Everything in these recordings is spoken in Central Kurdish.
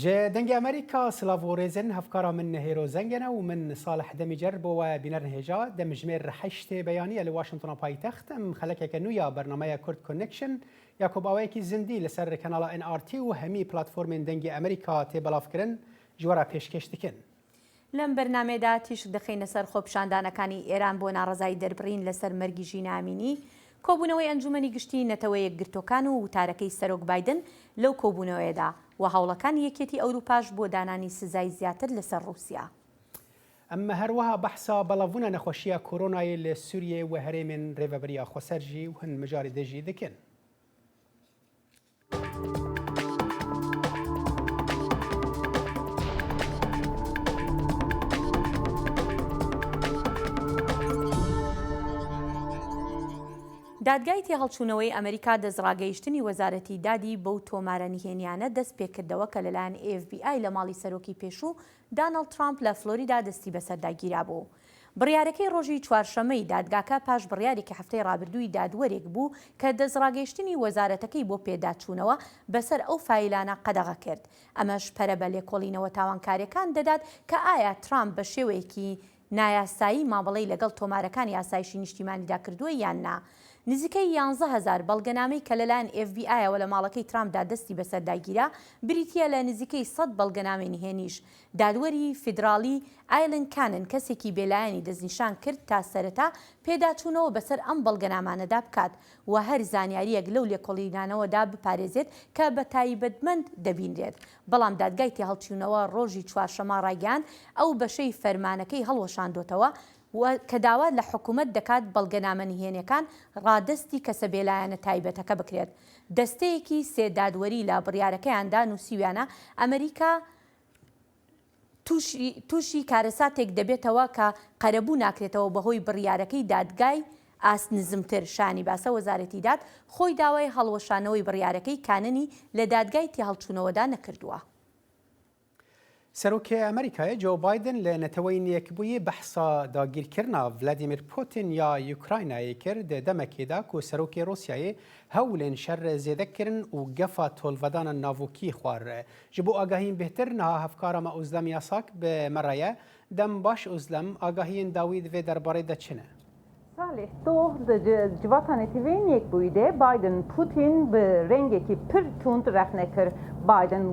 Ji Dengê Amerîka silav û rêzên hevkara min Hêro Zengene û min Salih Demîcer bo we bînerên hêja demjimêr heştê beyanî ye li Washingtona paytext em xelekeke nû ya bernameya Kurd Connection ya ku bi awayekî zindî li ser kanala NRT û hemî platformên Dengê Amerîka tê belavkirin ji we re pêşkêş dikin. لەم بەرنامەیەدا تیشک دەخەینە سەر خۆپیشاندانەکانی ئێران بۆ ناڕەزایی دەربڕین لەسەر مەرگی ژینا ئەمینی، کۆبوونەوەی ئەنجومەنی گشتیی نەتەوە یەکگرتووەکان و وتارەکەی سەرۆک بایدن لەو کۆبوونەوەیەدا و هەوڵەکانی یەکێتی ئەوروپاش بۆ دانانی سزای زیاتر لەسەر ڕووسیا. ئەم هەروەها بەحسا بەڵەڤوونە نەخۆشییا کۆرۆنایێ ل سوریێ و هەرێمێن رێڤەبرییا خۆسەر ژی و هن مجارê دê ژی دکن. دادگای تێهەڵچوونەوەی ئەمریکا دەستڕاگەیشتنی وەزارەتی دادی بەو تۆمارە نهێنیانە دەستپێکردەوە کە لەلایەن ئێف بی ئای لە ماڵی سەرۆکی پێشوو دانڵد ترامپ لە فلۆریدا دەستی بەسەردا گیرابوو. بڕیارەکەی ڕۆژی چوارشەممەی دادگاکە پاش بڕیارێکی هەفتەی ڕابردووی دادوەرێک بوو کە دەستڕاگەیشتنی وەزارەتەکەی بۆ پێداچوونەوە بەسەر ئەو فایلانە قەدەغە کرد. ئەمەش پەرە بە لێکۆڵینەوە تاوانکارییەکان دەدات کە ئایا ترامپ بە شێوەیەکی نایاسایی مامەڵەی لەگەڵ تۆمارەکانی ئاسایشی نیشتیمانیدا کردووە یان نا. نزیکەی 11,000 بەڵگەنامەی کە لەلایەن ئێف بی ئایەوە لە ماڵەکەی ترامپدا دەستی بەسەردا گیرا، بریتییە لە نزیکەی سەد بەڵگەنامەی نهێنیش. دادوەری فیدراڵی ئایلن کانن کەسێکی بێلایەنی دەستنیشان کرد تا سەرەتا پێداچوونەوە بەسەر ئەم بەڵگەنامانەدا بکات و هەر زانیارییەک لەو لێکۆڵینانەوەدا بپارێزێت کە بە تایبەتمەند دەبینرێت. بەڵام دادگای تێهەڵچوونەوە ڕۆژی چوارشەممە ڕایگەیاند ئەو بەشەی فەرمانەکەی هەڵوەشاندۆتەوە و کە داوا لە حکومەت دەکات بەڵگەنامە نهێنیەکان ڕادەستی کەسە بێلایەنە تایبەتەکە بکرێت. دەستەیەکی سێ دادوەری لە بڕیارەکەیاندا نووسیویانە ئەمریکا تووشی تووشی کارەساتێک دەبێتەوە کە قەرەبوو ناکرێتەوە بەهۆی بڕیارەکەی دادگای ئاست نزمتر. شایانی باسە وەزارەتی داد خۆی داوای هەڵوەشانەوەی بڕیارەکەی کاننی لە دادگای تێهەڵچوونەوەدا نەکردووە. سەرۆکê Amerîkayê Joe Biden li Neteweyên Yekbûyî behsa dagîrkirina Vladimir Putin ya Ukraynayê kir di demekê de ku serokê Rûsyayê hewlên şer zêde kirin û gefa tolvedana navokî xwar. Ji bo agahiyên bêhtir niha hevkara me Ozlem Yasak bi me re ye. Dem baş Ozlem, agahiyên dawî di vê derbarê de çi ne? Salih doh di Civata Neteweyên Yekbûyî de Biden Putin bi rengekî pir tund rexne kir. Biden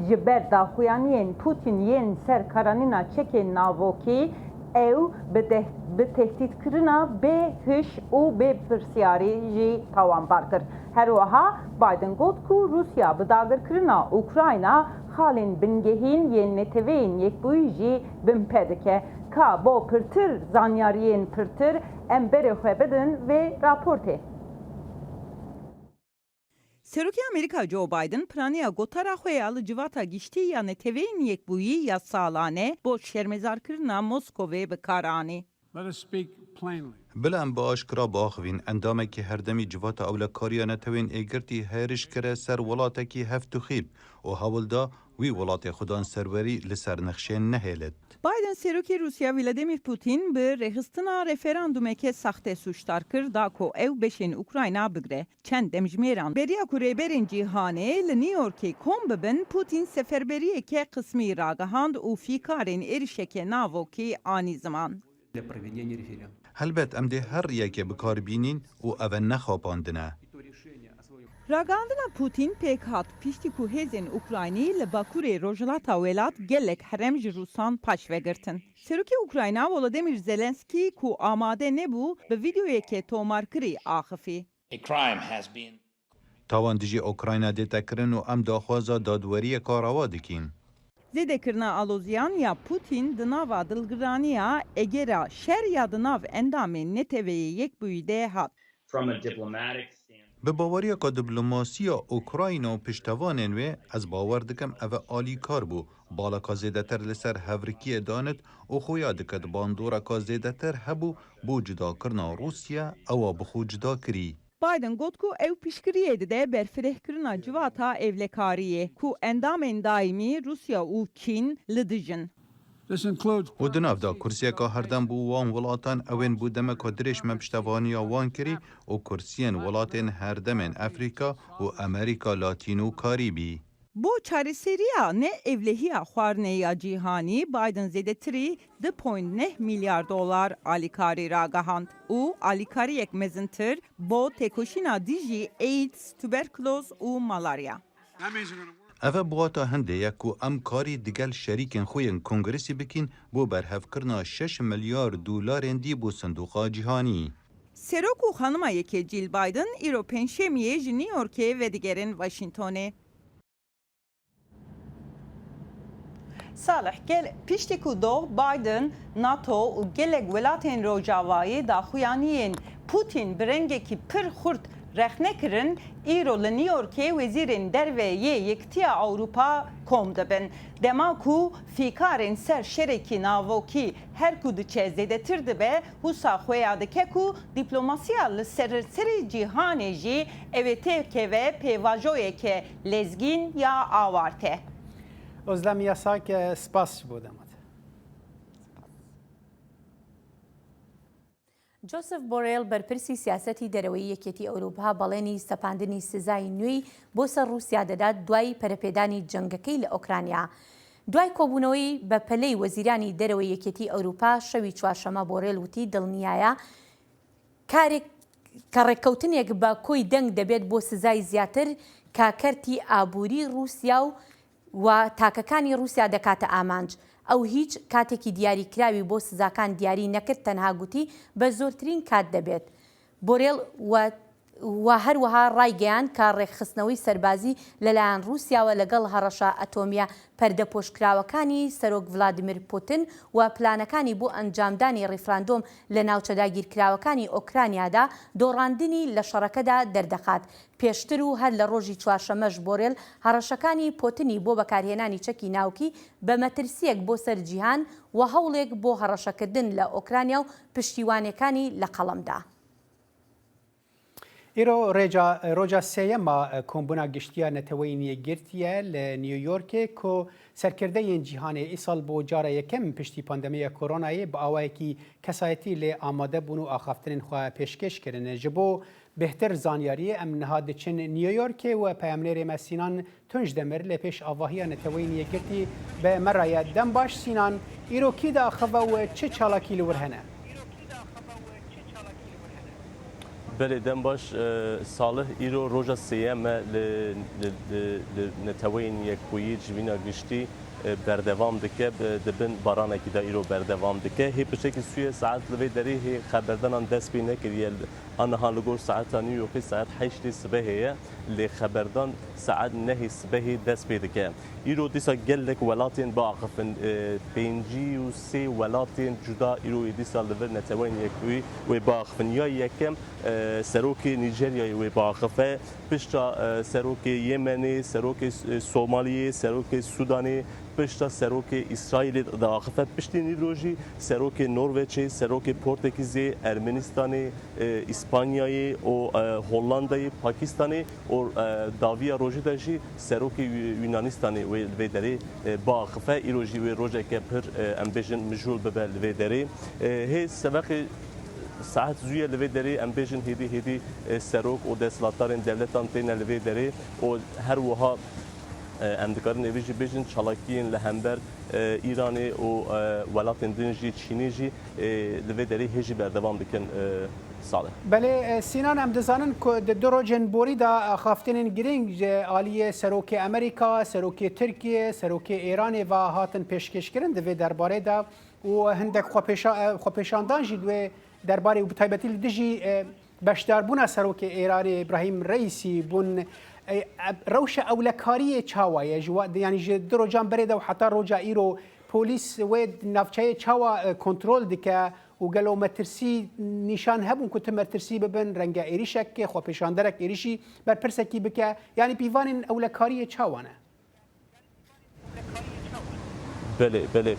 ji ber daxuyaniyên Putin yên ser karanîna çekên navokî ew bi tehdîdkirina bê hiş û bê pirsiyarî jî tawanbar kir. Her wiha Biden got ku Rûsya bi dagirkirina Ukrayna xalên bingehîn yên Neteweyên Yekbûyî jî binpe dike. Ka bo pirtir zanyariyên pirtir em berê xwe bidin vê raportê. Serokê Amerîka Joe Biden piraniya gotara xwe ya li Civata Giştî ya Neteweyên Yekbûyî ya salane bo şermezarkirina Moskovê bi kar anî. Bila em bi aşkira biaxivîn, endamekî herdemî Civata Ewlekariya Neteweyên Êgirtî hêriş kire ser welatekî hevtuxîb û hewl da wî welatê xwedan serwerî li ser nexşê nehêlit. Biden Serokê Rûsya Vladimir Putin bi rêxistina referandumeke saxte sûcdar kir da ku ew beşên Ukrayna bigre. Çend demjimêran beriya ku rêberên cîhanê li New Yorkê kom bibin, Putin seferberiyeke qismî ragihand û fîkarên êrişeke navokî anî ziman. Helbet em dê her riyekê bi kar bînîn û ev e ne xapandin e. Ragihandina Putin pêk hat piştî ku hêzên Ukraynî li bakurê rojhilata welat gelek herem ji Rûsan paşve girtin. Serokê Ukrayna Volodymyr Zelensky ku amade nebû bi vîdeoyeke tomarkirî axifî. Tawan dijî Ukrayna dê te kirin û em daxwaza dadweriyeka rewa dikîn. Zêdekirina aloziyan ya Putin di nava dilgiraniya egera şer ya di nav endamên Neteweyê Yekbûyî de hat. Bi baweriyeka diplomasiya Ukrayna û piştevanên wê, ez bawer dikim ev e alîkar bû, baleka zêdetir li ser hevrikiyê danit û xuya dikit bandoreka zêdetir hebû bo cudakirina Rûsya ewa bi xwe cuda kirî. Biden got ku ew piştgiriyê dide berfirehkirina civata ewlekariyê ku endamên daîmî Rûsya û Çîn li dij in. Û di nav de kursiyeka herdem bû wan welatan ewên bo demeka dirêj me piştevaniya wan kirî û kursiyên welatên herdemên Efrîka û Amerîka Latîn û Karîbî. Bo çareseriya ne ewlehiya xwarinê ya cîhanî, Biden zêdetirî du point neh milyar dolar alîkarî ragihand û alîkariyek mezintir bo têkoşîna dijî AIDS, tuberkuloz û malarya. Ev e bi wata hindê ye ku em karî digel şerîkên xwe yên kongresî bikîn bo berhevkirina şeş milyar dolarên dî bo Sindoqa Cîhanî. Serok û xanima yekê Jill Biden îro Pêncşemiyê ji New Yorkê vedigerin Washingtonê. Salih, gel piştî ku doh Biden, NATO û gelek welatên Rojavayê daxuyaniyên Putin bi rengekî pir xurt rexne kirin, îro li New Yorkê wezîrên derve yê Yekitiya Ewropa kom dibin. Dema ku fîkarên ser şerekî navokî her ku diçe zêdetir dibe, wisa xuya dike ku dîplomasiya li seranserê cîhanê jî ew ê têkeve pêvajoyeke lezgîn ya awarte. Ozlem Yasak, Spas ji bo dema te. جۆسف بۆرێل بەرپرسی سیاسەتی دەرەوەی یەکێتی ئەوروپا بەڵێنی سەپاندنی سزای نوێی بۆ سەر ڕووسیا دەدات دوای پەرەپێدانی جەنگەکەی لە ئۆکرانیا. دوای کۆبوونەوەی بەپەلەی وەزیرانی دەرەوەی یەکێتی ئەوروپا شەوی چوارشەمە بۆرێل وتی دڵنیایە کارێک کە ڕێککەوتنێک بە کۆی دەنگ دەبێت بۆ سزای زیاتر کە کەرتی ئابووری ڕووسیا و و تاکەکانی ڕووسیا دەکاتە ئامانج. ئەو هیچ کاتێکی دیاریکراوی بۆ سزاکان دیاری نەکرد تەنها گوتی بە زۆرترین کات دەبێت. بۆرێل و و هەروەها ڕایگەیاند کە ڕێکخستنەوەی سەربازی لەلایەن ڕووسیاوە لەگەڵ هەڕەشە ئەتۆمییە پەردەپۆشکراوەکانی سەرۆک ڤلادیمیر پوتن و پلانەکانی بۆ ئەنجامدانی ڕیفراندۆم لە ناوچە داگیرکراوەکانی ئۆکرانیادا دۆڕاندنی لە شەڕەکەدا دەردەخات. پێشتر و هەر لە ڕۆژی چوارشەممەش بۆرێل هەڕەشەکانی پۆتنی بۆ بەکارهێنانی چەکی ناوکی بە مەترسییەک بۆ سەر جیهان و هەوڵێک بۆ هەڕەشەکردن لە ئۆکرانیا و پشتیوانەکانی لە قەڵەم دا. Îro rêca roja sêyem a Kombûna Giştî ya Neteweyên Yekgirtî ye li New Yorkê ku serkirdeyên cîhanê îsal bo cara yekem piştî pandemiya koronayê bi awayekî kesayetî lê amade bûn û axaftinên xwe pêşkêş kirin. Ji bo bêhtir zanyariyê em niha diçin New Yorkê û peyamnêrê me Sînan Tunçdemir li pêş avahiya Neteweyên Yekgirtî bi me re ye. Dem baş Sînan, îro kî diaxive û çi çalakî li wir hene? Belê dem baş Salih, îro roja sêyem e li li Neteweyên Yekbûyî civîna giştî berdevam dike, di bin baranekî de îro berdevam dike. Hê piçekî sûye saet li vê derê hê xeberdanan dest pê nekiriye. A niha li gor saeta New Yorkê saet heştê sibehê ye. Lê xeberdan saet nehê sibehê dest pê dike. Îro dîsa gelek welatên biaxifin. 53 welatên cuda îro yê dîsa li vir Neteweyên Yekbûyî wê biaxifin. Ya yekem serokê Nîjeryayê wê biaxife, pişta serokê Yemenê, serokê Somaliyê, serokê Sudanê, pişta serokê Îsraîlê diaxife. Piştî nîvro jî serokê Norveçê, serokê Portekîzê, Ermenistanê, Îspanyayê û Hollandayê, Pakistanê û dawiya rojê de jî serokê Yunanistanê wê li vê derê biaxife. Îro jî wê rojeke pir em bêjin mijûl bibe li vê derê. Hê sebeqê saet zû ye li vê derê em bêjin hêdî hêdî serok û desthilatdarên dewletan têne li vê derê û her wiha em dikarin êvî jî bêjin çalakiyên li hember Îranê û welatên din jî Çînê jî li vê derê hê jî berdewam dikin Salih. Belê Sînan em dizanin ku di du rojên borî de axaftinên girîng ji aliyê Serokê Amerîka, Serokê Tirkiyê, Serokê Îranê ve hatin pêşkêşkirin di vê derbarê de û hindek xwepêşandan jî di wê derbarê û bi taybetî li dijî beşdarbûna Serokê Îranê Îbrahîm Reîsî bûn. Rewşa ewlekariyê çawa ye? Ji yanî ji du rojan berê de û heta roja îro polîs wê navçeyê çawa kontrol dike û gelo metirsî nîşan hebûn ku ti metirsî bibin, renge êrîşek, xwepêşanderek êrîşî berpirsekî bike, yanî pîvanên ewlekariyê çawa ne? Belê, belê.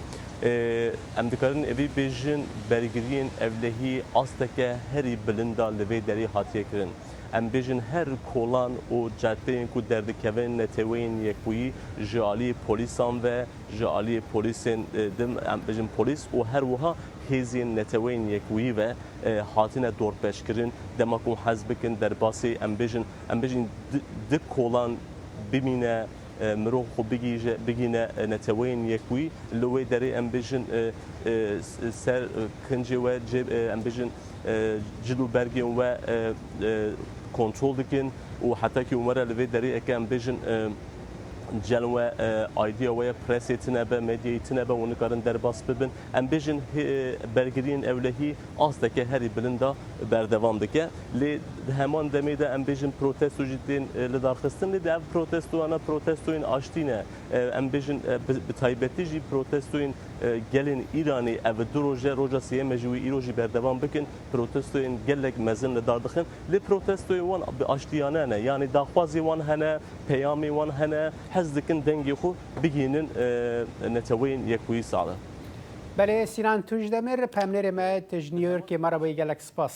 Em dikarin êvî bêjin bergiriyên ewlehî asteke herî bilind a li vê derê hatiye kirin. Em bêjin her kolan û caddeyên ku derdikevin Neteweyên Yekbûyî ji aliyê polîsan ve, ji aliyê polîsên din em bêjin polîs û her wiha hêzên Neteweyên Yekbûyî ve hatine dorpeçkirin. Dema ku hez bikin derbasê em bêjin em bêjin di kolan bimîne. مرۆڤ خۆ بگیژە بگینە نەتەوەیên یەکبوویی li wê derê em bêjin ser kincê we em bêjin cil û bergên we kontrol dikin û heta kî were li vê derê eke em bêjin cel we aydiya we ye presê tine be medyayê tine be û nikarin derbas bibin em bêjin bergiriyên ewlehî asteke herî bilind de berdewam dike. Lê di heman demê de em bêjin protesto jî tên lidarxistin lê di ev protestoyana protestoyên aştî ne. Em bêjin bi taybetî jî protestoyên gelên Îranê ev du roj e roja sêyem e jî wê îro jî berdewam bikin protestoyên gelek mezin li dar dixin. Lê protestoyên wan bi aştiyane ne yanî daxwazê wan hene, peyamê wan hene, hez dikin dengê xwe bigihînin Neteweyên Yekbûyî Salih. Belê Sînan Tujdemir, pemnêrê me tu ji New Yorkê me re bûyî gelek spas.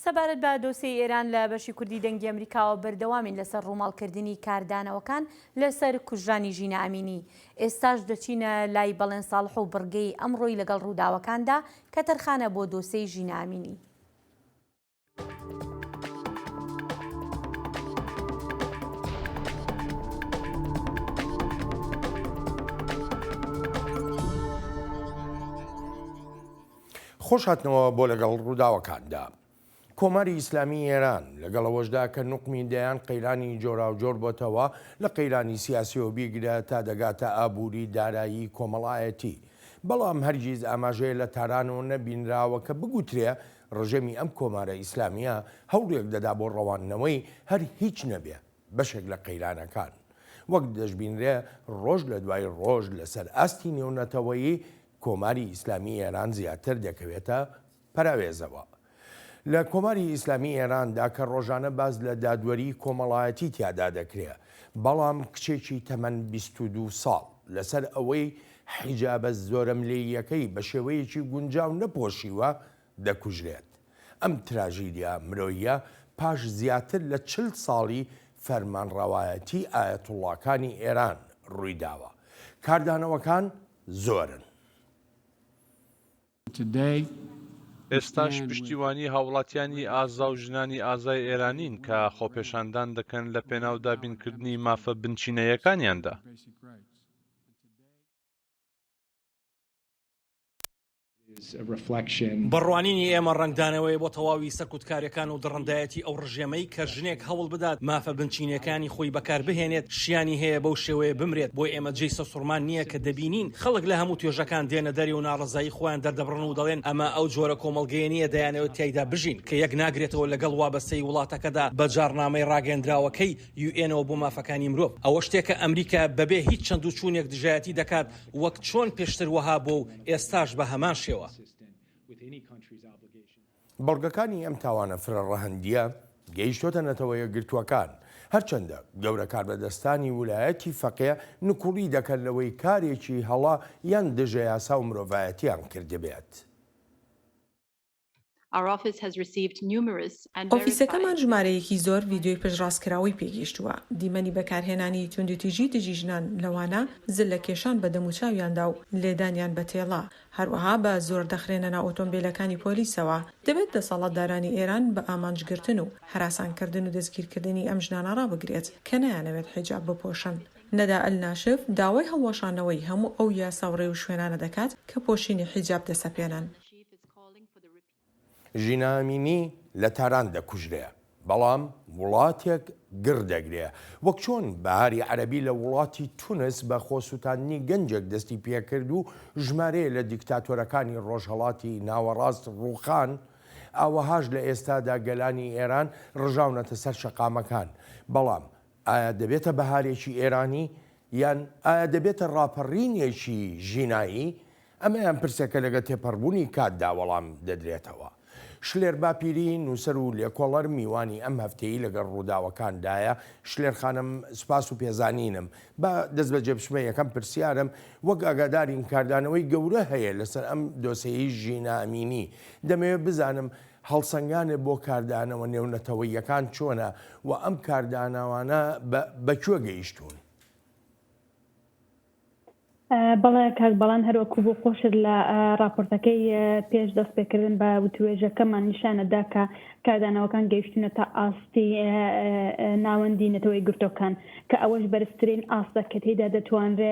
سەبارەت بە دۆسێی ئێران لە بەشی کوردی دەنگی ئەمریکاوە بەردەوامین لەسەر ڕووماڵکردنی کاردانەوەکان لەسەر کوژرانی ژینا ئەمینی. ئێستاش دەچینە لای بەڵێن ساڵح و بڕگەی ئەمڕۆی لەگەڵ ڕووداوەکاندا کە تەرخانە بۆ دۆسێی ژینا ئەمینی. خۆش هاتنەوە بۆ لەگەڵ ڕووداوەکاندا. کۆماری ئیسلامی ئێران لەگەڵ ئەوەشدا کە نوقمی دەیان قەیرانی جۆراوجۆر بۆتەوە لە قەیرانی سیاسیەوە بیگرە تا دەگاتە ئابووری دارایی کۆمەڵایەتی بەڵام هەرگیز ئاماژەیە لە تارانەوە نەبینراوە کە بگوترێ ڕژێمی ئەم کۆمارە ئیسلامییە هەوڵێک دەدا بۆ ڕەواندنەوەی هەر هیچ نەبێ بەشێک لە قەیرانەکان. وەک دەشبینرێ ڕۆژ لە دوای ڕۆژ لەسەر ئاستی نێونەتەوەیی کۆماری ئیسلامی ئێران زیاتر دەکەوێتە پەراوێزەوە. لە کۆماری ئیسلامی ئێراندا کە ڕۆژانە باس لە دادوەری کۆمەڵایەتی تیادا دەکرێ بەڵام کچێکی تەمەن 22 ساڵ لەسەر ئەوەی حیجابە زۆرەملێییەکەی بە شێوەیەکی گونجاو نەپۆشیوە دەکوژرێت. ئەم تراژیدیا مرۆییە پاش زیاتر لە 40 ساڵی فەرمانڕەوایەتی ئایەتوڵڵاکانی ئێران ڕوویداوە. کاردانەوەکان زۆرن. ئێستاش پشتیوانی هاوڵاتیانی ئازا و ژنانی ئازای ئێرانین کە خۆپێشاندان دەکەن لە پێناو دابینکردنی مافە بنچینەیەکانیاندا. بە ڕوانینی ئێمە ڕەنگدانەوەیە بۆ تەواوی سەرکوتکاریەکان و دڕندایەتی ئەو ڕژێمەی کە ژنێک هەوڵ بدات مافە بنچینەکانی خۆی بەکار بهێنێت شیانی هەیە بەو شێوەیە بمرێت بۆ ئێمە جێی سەرسوڕمان نییە کە دەبینین خەڵک لە هەموو توێژەکان دێنە دەرێ و ناڕەزایی خۆیان دەردەبڕن و دەڵێن ئەمە ئەو جۆرە کۆمەڵگەیە نییە دەیانەوێت تیایدا بژین کە یەک ناگرێتەوە لەگەڵ وابەستەیی وڵاتەکەدا بە جاڕنامەی ڕاگەیەندراوەکەی یوئێنەوە بۆ مافەکانی مرۆڤ. ئەوە شتێکە ئەمریکا بەبێ هیچ چەند و چوونێک دژایەتی دەکات وەک چۆن پێشتر وەها بووە و ئێستاش بە هەمان شێوە. بەڵگەکانی ئەم تاوانە فرەڕەهەندییە گەیشتۆتە نەتەوە یەکگرتووەکان، هەرچەندە گەورە کاربەدەستانی ولایەتی فەقێ نکوڵی دەکەن لەوەی کارێکی هەڵە یان دژە یاسا و مرۆڤایەتیان کردبێت. ئۆفیسەکەمان ژمارەیەکی زۆر ڤیدیۆی پشتڕاستکراوەی پێگەیشتووە، دیمەنی بەکارهێنانی توندوتیژی دژی ژنان، لەوانە زللەکێشان بە دەموچاویاندا و لێدانیان بە تێڵا، هەروەها بە زۆر دەخرێنە ناو ئۆتۆمبێلەکانی پۆلیسەوە. دەبێت دەسەڵاتدارانی ئێران بە ئامانجگرتن و هەراسانکردن و دەستگیرکردنی ئەم ژنانە ڕابگرێت کە نایانەوێت حیجاب بپۆشن. نەدا ئەلناشف داوای هەڵوەشاندنەوەی هەموو ئەو یاسا و ڕێوشوێنانە دەکات کە پۆشینی حیجاب دەسەپێنن. ژینا ئەمینی لە تاران دەکوژرێ، بەڵام وڵاتێک گڕ دەگرێ، وەک چۆن بەهاری عەرەبی لە وڵاتی تونس بە خۆسوتاندنی گەنجێک دەستی پێکرد و ژمارەیە لە دیکتاتۆرەکانی ڕۆژهەڵاتی ناوەڕاست ڕووخان، ئاوەهاش لە ئێستادا گەلانی ئێران ڕژاونەتە سەر شەقامەکان، بەڵام ئایا دەبێتە بەهارێکی ئێرانی یان ئایا دەبێتە ڕاپەڕینێکی ژینایی؟ ئەمەیان پرسێکە لەگە تێپەڕبوونی کاتدا وەڵام دەدرێتەوە. شلێر باپیری، نووسەر و لێکۆڵەر میوانی ئەم هەفتەی لەگەڵ ڕووداوەکاندایە. شلێر خانم سوپاس و پێزانینم. با دەستبەجێ بچمە یەکەم پرسیارم، وەک ئاگادارین کاردانەوەی گەورە هەیە لەسەر ئەم دۆسێیەی ژینا ئەمینی. دەمەوێت بزانم هەڵسەنگانێ بۆ کاردانەوە نێونەتەوەییەکان چۆنە و ئەم کاردانەوانە بە کوێ گەیشتوون؟ بەڵێ کاک بەڵان هەر وەکوو بۆ خۆشت لە ڕاپۆرتەکەی پێش دەستپێکردن بە وتوێژەکەمان نیشانت دا کە کاردانەوەکان گەیشتوونەتە ئاستی ناوەندی نەتەوە یەکگرتووەکان کە ئەوەش بەرزترین ئاستە کە تێیدا دەتوانرێ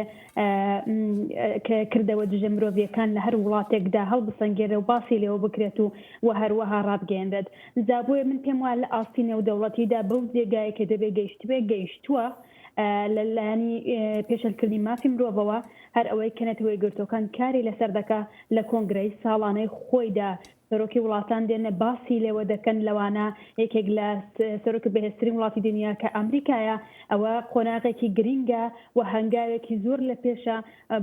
کردەوە دژە مرۆڤییەکان لە هەر وڵاتێکدا هەڵبسەنگێنرێ و باسی لێوە بکرێت و و هەروەها ڕابگەیەنرێت. جا بۆیە من پێم وایە لە ئاستی نێودەوڵەتیدا بەو جێگایەی کە دەبێ گەیشتبێ گەیشتووە لە لایەنی پێشێلکردنی مافی مرۆڤەوە، هەر ئەوەی کە نەتەوە یەکگرتووەکان کاری لەسەر دەکا لە کۆنگرەی ساڵانەی خۆیدا سەرۆکی وڵاتان دێن باسی لێوە دەکەن لەوانە یەکێک لە سەرۆکی بەهێزترین وڵاتی دنیا کە ئەمریکایە ئەوە قۆناغێکی گرینگە و هەنگاوێکی زۆر لە پێشە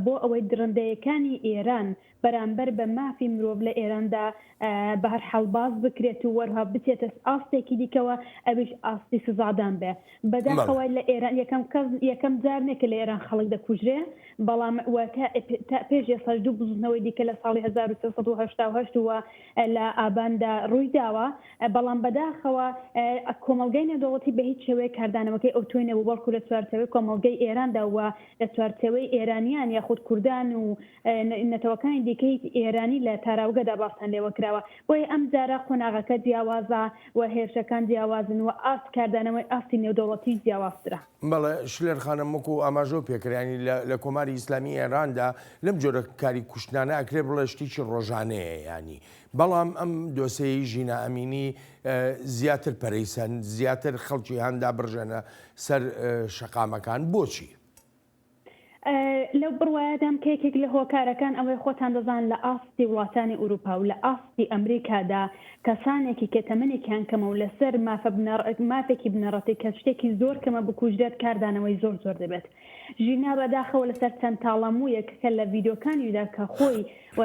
بۆ ئەوەی دڕندەیەکانی ئێران بەرامبەر بە مافی مرۆڤ لە ئێراندا بە هەر حاڵ باس بکرێت و وەرها بچێتە ئاستێکی دیکەوە ئەویش ئاستی سزادان بێ. بەداخەوە لە ئێران یەکەم کەس یەکەم جار نیە کە لە ئێران خەڵک دەکوژرێ بەڵام و تا تا پێش ئێستاش دوو بزوتنەوەی دیکە لە ساڵی 1388 و لە ئاباندا ڕووی داوە بەڵام بەداخەوە کۆمەڵگای نێودەوڵەتی بە هیچ شێوەیەک کاردانەوەکەی ئەوتۆی نەبوو بەڵکو لە چوارچێوەی کۆمەڵگەی ئێراندا و لە چوارچێوەی ئێرانیان یاخود کوردان و نەتەوەکانی دیکەی ئێرانی لە تاراوگەدا باسیان لێوە کراوە. بۆیە ئەمجارە قۆناغەکە جیاوازە و هێرشەکان جیاوازن و ئاست کاردانەوەی ئاستی نێودەوڵەتیش جیاوازترە. بەڵێ شلێر خانم وەکو ئاماژەو پێکرا یانی لە کۆماری ئیسلامی ئێراندا لەم جۆرە کاری کوشتنانە ئەکرێ بڵێ شتێکی ڕۆژانەیە یانی بەڵام ئەم دۆسێی ژینا ئەمینی زیاتر پەرەی سەند زیاتر خەڵکی هاندا بڕژێنە سەر شەقامەکان بۆچی؟ لەو بڕوایەدام کە یەکێک لە هۆکارەکان ئەوەی خۆتان دەزان لە ئاستی وڵاتانی ئوروپا و لە ئاستی ئەمریکادا کەسانێکی کە تەمەنێکیان کەمە و لەسەر مافە مافێکی بنەڕەتی کە شتێکی زۆر کەمە بکوژرێت کاردانەوەی زۆر زۆر دەبێت. ژینا بەداخەوە لەسەر چەند تاڵە موویەک کە لە ڤیدیۆکانیدا کە خۆی و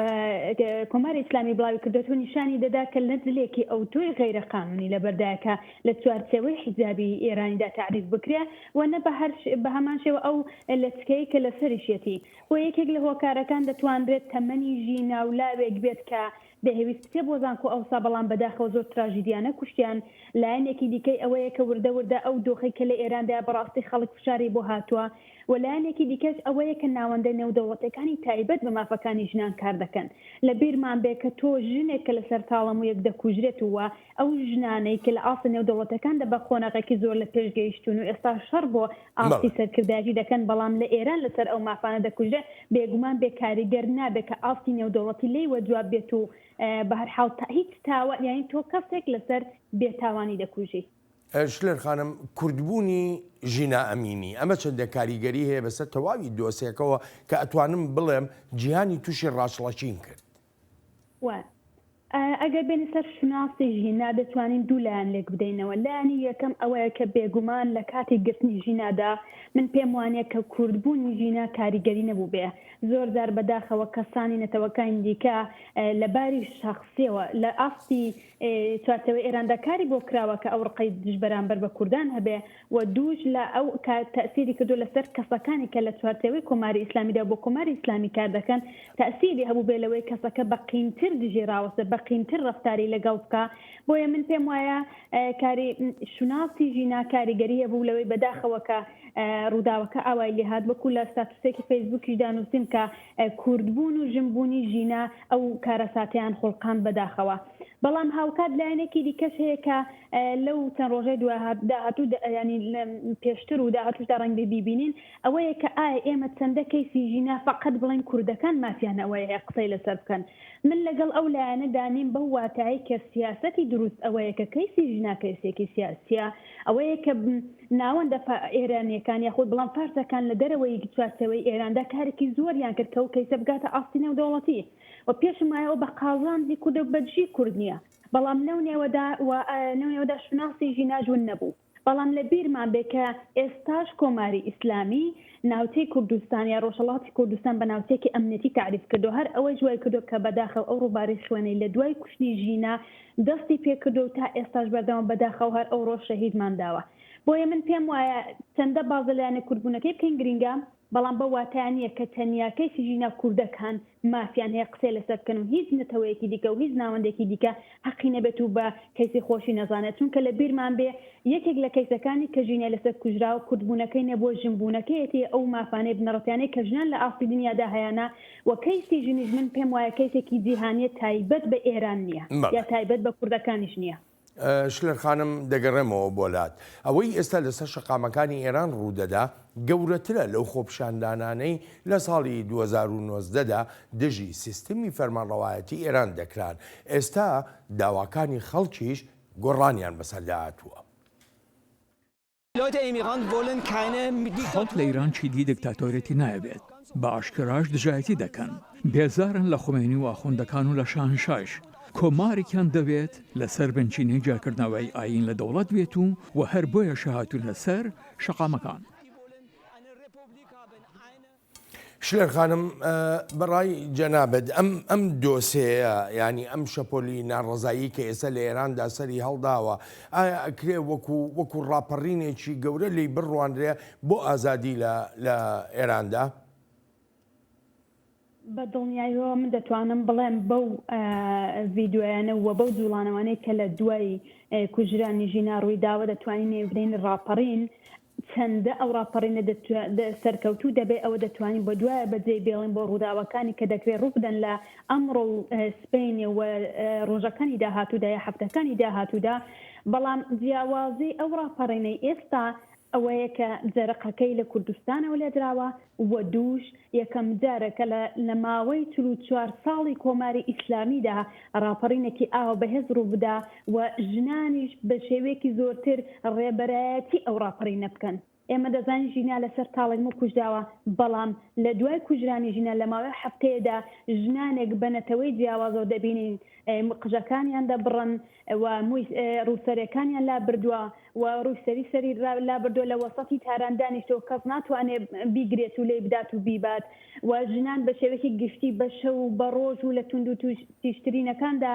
کۆماری ئیسلامی بڵاوی کردۆتەوە نیشانی دەدا کە نە جلێکی ئەوتۆی غەیرە قانونی لەبەردایە کە لە چوارچێوەی حیجابی ئێرانیدا تەعریف بکرێ و نە بە هەر بە هەمان شێوە ئەو لەچکەی کە لەسەریشیەتی. بۆ یەکێک لە هۆکارەکان دەتوانرێت تەمەنی ژینا و لاوێک بێت کە دەیهەویست بچێ بۆ زانکۆ ئەوسا بەڵام بەداخەوە زۆر تراژیدیانە کوشتیان. لایەنێکی دیکەی ئەوەیە کە وردە وردە ئەو دۆخەی کە لە ئێراندایە بەڕاستی خەڵک فشاری بۆ هاتووە و لایەنێکی دیکەش ئەوەیە کە ناوەندە نێودەوڵەتیەکانی تایبەت بە مافەکانی ژنان کار دەکەن. لە بیرمان بێ کە تۆ ژنێک کە لەسەر تاڵەموویەک دەکوژرێت و ئەو ژنانەی کە لە ئاستە نێودەوڵەتیەکاندا بە قۆناغێکی زۆر لە پێش گەیشتوون و ئێستا شەڕ بۆ ئاستی سەرکردایەتی دەکەن بەڵام لە ئێران لەسەر ئەو مافانە دەکوژرێ بێگومان بێ کاریگەر نابێ کە ئاستی نێودەوڵەتی لێی وەجواب بێت و بە هەر حاڵ هیچ تاوان یانی تۆ کەسێک لەسەر بێتاوانی دەکوژی. شلێر خانم، کوردبوونی ژینا ئەمینی، ئەمە چەندە کاریگەری هەیە بەسەر تەواوی دۆسێکەوە کە ئەتوانم بڵێم جیهانی تووشی ڕاچڵەکین کرد؟ وایە. ئەگەر بێینە سەر شوناسی ژینا دەتوانین دوو لایەن لێک بدەینەوە. لایەنی یەکەم ئەوەیە کە بێگومان لە کاتی گرتنی ژینادا من پێم وانیە کە کوردبوونی ژینا کاریگەری نەبووبێ. زۆر جار بەداخەوە کەسانی نەتەوەکانی دیکە لە باری شەخسیەوە لە ئاستی چوارچێوەی ئێراندا کاری بۆ کراوە کە ئەو ڕقەی دژ بەرامبەر بە کوردان هەبێ و دووش لە ئەو کە تەئسیری کردووە لە سەر کەسەکانی کە لە چوارچێوەی کۆماری ئیسلامیدا بۆ کۆماری ئیسلامی کار دەکەن تەئسیری هەبووبێ لەوەی کەسەکە بە قینتر دژی ڕاوەستێ بە قینتر ڕەفتاری لەگەڵ بکا بۆیە من پێم وایە کاری شوناسی ژینا کاریگەری هەبوو لەوەی بەداخەوە کە ڕووداوەکە ئاوای لێهات وەکوو لە ستاتوسێکی فەیسبووکیشدا نووسیم کە کوردبوون و ژنبوونی ژینا ئەو کارەساتەیان خوڵقاند بەداخەوە. بەڵام هاوکات لایەنێکی دیکەش هەیە کە لەو چەند ڕۆژەی داهاتوو یانی پێشتر و داهاتووشدا ڕەنگبێ بیبینین ئەوەیە کە ئایا ئێمە چەندە کەیسی ژینا فەقەت بڵێین کوردەکان مافیان ئەوەیە هەیە قسەی لەسەر بکەن من لەگەڵ ئەو لایەنەدا نیم بەو واتایەی کە سیاسەتی دروست ئەوەیە کە کەیسی ژینا کەیسێکی سیاسیە ئەوەیە کە ناوەندە ئێرانیەکان یاخود بڵام فارسەکان لە دەرەوەی چوارچێوەی ئێراندا کارێکی زۆریان کرد کە ئەو کەیسە بگاتە ئاستی نێودەوڵەتی و پێشم وایە ئەوە بە قازانجی کوردە و بەدژی کورد نییە بەڵام لەو نێوەدا و لەو نێوەدا شوناسی ژیناش ون نەبوو بەڵام لە بیرمان بێ کە ئێستاش کۆماری ئیسلامی ناوچەی کوردستان یا ڕۆژهەڵاتی کوردستان بە ناوچەیەکی ئەمنیەتی تەعریف کردوە هەر ئەوەیش وای کردوە کە بەداخەوە ئەو ڕووبارەی خوێنەی لە دوای کوشتنی ژینا دەستی پێکردوە و تا ئێستاش بەردەوامە بەداخەوە هەر ئەوڕۆش شەهیدمان داوە بۆیە من پێم وایە چەندە باس لە لایەنە کوردبوونەکەی بکەین گرینگە. بەڵام بەو واتایە نییە کە تەنیا کەیسی ژینا کوردەکان مافیان هەیە قسەی لەسەر بکەن و هیچ نەتەوەیەکی دیکە و هیچ ناوەندێکی دیکە هەقی نەبێت و بە کەیسی خۆشی نەزانێت چونکە لە بیرمان بێ یەکێک لە کەیسەکانی کە ژینای لەسەر کوژراوە کوردبوونەکەی نەبووە ژنبوونەکەیەتی ئەو مافانەی بنەڕەتیانەی کە ژنان لە ئاستی دنیادا هەیانە و کەیسی ژنیش من پێم وایە کەیسێکی جیهانیە تایبەت بە ئێران نییە یا تایبەت بە کوردەکانیش نییە. شلێر خانم دەگەڕێمەوە بۆ لات. ئەوەی ئێستا لەسەر شەقامەکانی ئێران ڕوودەدا گەورەترە لەو خۆپیشاندانانەی لە ساڵی 2019 دا دژی سیستمی فەرمانڕەوایەتی ئێران دەکران. ئێستا داواکانی خەڵکیش گۆڕانیان بەسەردا هاتووە. خەڵک لە ئیران چیدی دیکتاتۆرێتی نایەوێت، بە ئاشکراش دژایەتی دەکەن، بێزارن لە خومەینی و ئاخوندەکان و لە شاهنشایش، کۆمارێکیان دەوێت لەسەر بنچینەی جیاکردنەوەی ئایین لە دەوڵەت بێت و و هەر بۆیەشە هاتوونە سەر شەقامەکان. شلێر خانم بەڕای جەنابت ئەم ئەم دۆسێیە یانی ئەم شەپۆلی ناڕەزایی کە ئێستا لە ئێراندا سەری هەڵداوە ئایا ئەکرێ وەکو وەکو ڕاپەڕینێکی گەورە لێی بڕوانرێ بۆ ئازادی لە لە ئێراندا؟ بە دڵنیاییەوە من دەتوانم بڵێم بەو ڤیدیۆیانە و بەو جوڵانەوانەی کە لە دوای کوژرانی ژینا ڕوویداوە دەتوانین نێوی بنێین ڕاپەڕین چەندە ئەو ڕاپەڕینە سەرکەوتوو دەبێت ئەوە دەتوانین بۆ دوایە بەجێی بێڵین بۆ ڕووداوەکانی کە دەکرێت ڕووبدەن لە ئەمڕۆ و سبەینێ و ڕۆژەکانی داهاتوودا یا هەفتەکانی داهاتوودا بەڵام جیاوازی ئەو ڕاپەڕینەی ئێستا ئەوەیە کە جەرقەکەی لە کوردستانەوە لێدراوە و دووش یەکەم جارە کە لە لە ماوەی 44 ساڵی کۆماری ئیسلامیدا ڕاپەڕینێکی ئاوا بەهێز ڕووبدا و ژنانیش بە شێوەیەکی زۆرتر ڕێبەرایەتی ئەو ڕاپەڕینە بکەن. ئێمە دەزانین ژینا لەسەر تاڵێک موو کوژراوە، بەڵام لە دوای کوژرانی ژینا لە ماوەی هەفتەیەدا ژنانێک بە نەتەوەی جیاوازەوە دەبینین قژەکانیان دەبڕن و مووی ڕووسەرەکانیان لابردووە و ڕووی سەری سەری لابردووە لە وەسەتی تاران دانیشتووە کەس ناتوانێت بیگرێت و لێی بدات و بیبات و ژنان بە شێوەیەکی گشتی بە شەو و بە ڕۆژ و لە توندوتیژترینەکاندا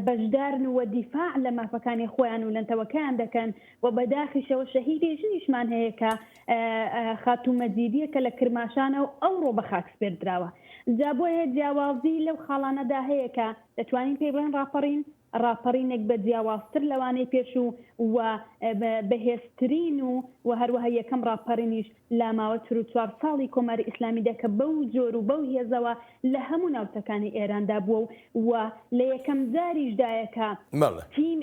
بەشدارن و دیفاع لە مافەکانی خۆیان و لەنتەوەکەیان دەکەن و بەداخیشەوە شەهیدی ژنیشمان هەیە کە خاتوو مەجیدیە کە لە کرماشانە و ئەوڕۆ بە خاک سپێردراوە. جا بۆیە جیاوازی لەو خاڵانەدا هەیە کە دەتوانین پێی بڵێین ڕاپەڕین، ڕاپەڕینێک بە جیاوازتر لەوانەی پێشوو و بەهێزترین و و هەروەها یەکەم ڕاپەڕینیش لە ماوەی 44 ساڵی کۆماری ئیسلامیدا کە بەو جۆر و بەو هێزەوە لە هەموو ناوچەکانی ئێراندا بووە و و لە یەکەم جاریشدایە کە تیم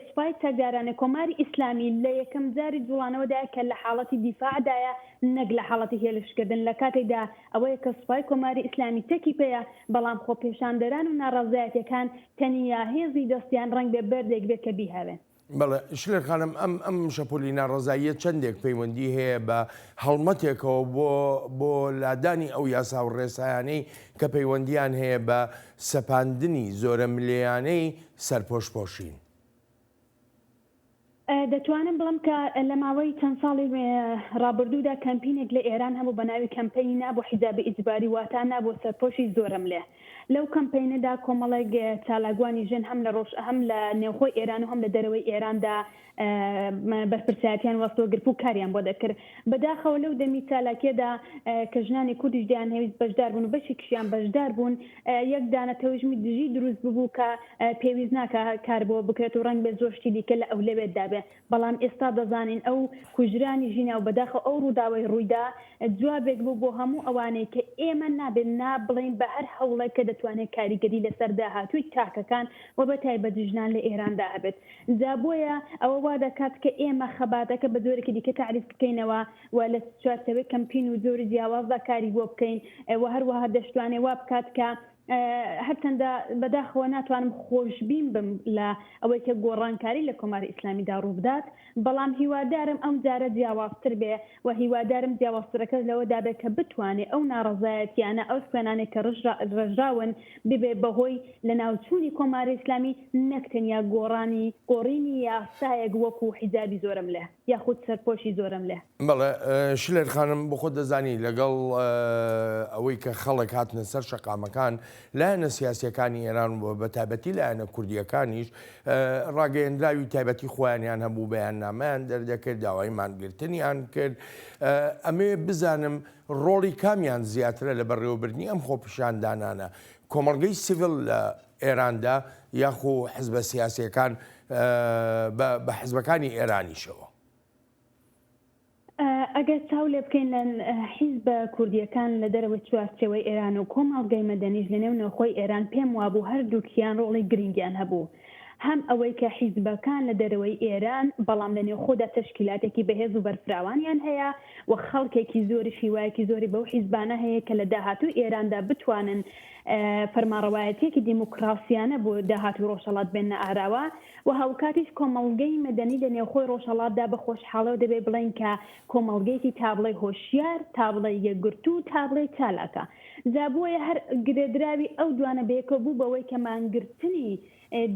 سوپای چەکدارانی کۆماری ئیسلامی لە یەکەم جاری جوڵانەوەدایە کە لە حاڵەتی دیفاعدایە نەک لە حاڵەتی هێرشکردن لە کاتێکدا ئەوەیە کە سوپای کۆماری ئیسلامی چەکی پێیە بەڵام خۆپێشاندەران و ناڕەزایەتیەکان تەنیا هێزی دەستیان ڕەنگبێ بەردێک بێت کە بیهاوێن. بەڵێ شلێر خانم ئەم ئەم شەپۆلی ناڕەزاییە چەندێک پەیوەندی هەیە بە هەڵمەتێکەوە بۆ بۆ لادانی ئەو یاسا و ڕێسایانەی کە پەیوەندیان هەیە بە سەپاندنی زۆرەملێیانەی سەرپۆش پۆشین؟ دەتوانم بڵێم کە لە ماوەی چەند ساڵی ڕابردوودا کەمپینێک لە ئێران هەبوو بە ناوی کەمپەینی نا بۆ حیجابی ئیجباری واتا نا بۆ سەرپۆشی زۆرەملێ. لەو کەمپەینەدا کۆمەڵێک چالاکوانی ژن هەم لە ڕۆژ هەم لە نێوخۆی ئێران و هەم لە دەرەوەی ئێراندا بەرپرسایەتیان وەستۆ گرت و کاریان بۆ دەکرد. بەداخەوە لەو دەمی چالاکیەدا کە ژنانی کوردیش دەیانهەویست بەشدار بوون و بەشێکیشیان بەشدار بوون، یەک دانە تەوژمی دژی دروست ببوو کە پێویست ناکا کار بۆ بکرێت و ڕەنگبێ زۆر شتی دیکە لە ئەولەوێتدا بێ. بەڵام ئێستا دەزانین ئەو کوژرانی ژینا و بەداخەوە ئەو ڕووداوەی ڕوویدا جوابێک بوو بۆ هەموو ئەوانەی کە ئێمە نابێت نا بڵێین بە هەر هەوڵێک کە دەتوانێت کاریگەری لەسەر داهاتووی تاکەکان و بە تایبەت ژنان لە ئێراندا هەبێت. جا بۆیە ئەوە وا دەکات کە ئێمە خەباتەکە بە جۆرێکی دیکە تەعریف بکەینەوە و لە چوارچێوەی کەمپین و جۆری جیاوازدا کاری بۆ بکەین و هەروەها دەشتوانێت وا بکات کە هەرچەندە بەداخەوە ناتوانم خۆشبین بم لە ئەوەی کە گۆڕانکاری لە کۆماری ئیسلامیدا ڕووبدات، بەڵام هیوادارم ئەم جارە جیاوازتر بێ و هیوادارم جیاوازترەکەش لەوەدا بێ کە بتوانێ ئەو ناڕەزایەتیانە، ئەو خوێنانەی کە ڕژراون ببێ بە هۆی لەناوچوونی کۆماری ئیسلامی نەک تەنیا گۆڕانی گۆڕینی یاسایەک وەکوو حیجابی زۆرەملێ یاخود سەرپۆشی زۆرەملێ. بەڵێ شلێر خانم بۆ خۆت دەزانی لەگەڵ ئەوەی کە خەڵک هاتنە سەر شەقامەکان. لایەنە سیاسیەکانی ئێران و بەتایبەتی لایەنە کوردیەکانیش ڕاگەیەندراوی تایبەتی خۆیانیان هەبوو، بەیاننامەیان دەردەکرد، داوای مانگرتنیان کرد. ئەمەوێ بزانم ڕۆڵی کامیان زیاترە لە بەڕێوەبردنی ئەم خۆپیشاندانانە، کۆمەڵگەی سیڤیل لە ئێراندا یاخو حزبە سیاسیەکان بە حزبەکانی ئێرانیشەوە؟ ئەگەر چاو لێ بکەین لە حیزبە کوردییەکان لە دەرەوەی چوارچێوەی ئێران و کۆمەڵگەی مەدەنیش لە نێو نێوخۆی ئێران پێم وابوو هەردووکیان ڕۆڵی گرینگیان هەبوو. هەم ئەوەی کە حیزبەکان لە دەرەوەی ئێران بەڵام لە نێوخۆدا تەشکیلاتێکی بەهێز و بەرفراوانیان هەیە و خەڵکێکی زۆریش هیوایەکی زۆری بەو حیزبانە هەیە کە لە داهاتووی ئێراندا بتوانن فەرمانڕەوایەتییەکی دێموکراسیانە بۆ داهاتووی ڕۆژهەڵات بێننە ئاراوە. و هاوکاتیش کۆمەڵگەی مەدەنی لە نێوخۆی ڕۆژهەڵاتدا بە خۆشحاڵیەوە دەبێ بڵێین کە کۆمەڵگەیەکی تا بڵێی هۆشیار، تا بڵێی یەکگرتوو، تا بڵێی چالاکە. جا بۆیە هەر گرێدراوی ئەو دوانە بەیەکەوە بوو بەوەی کە مانگرتنی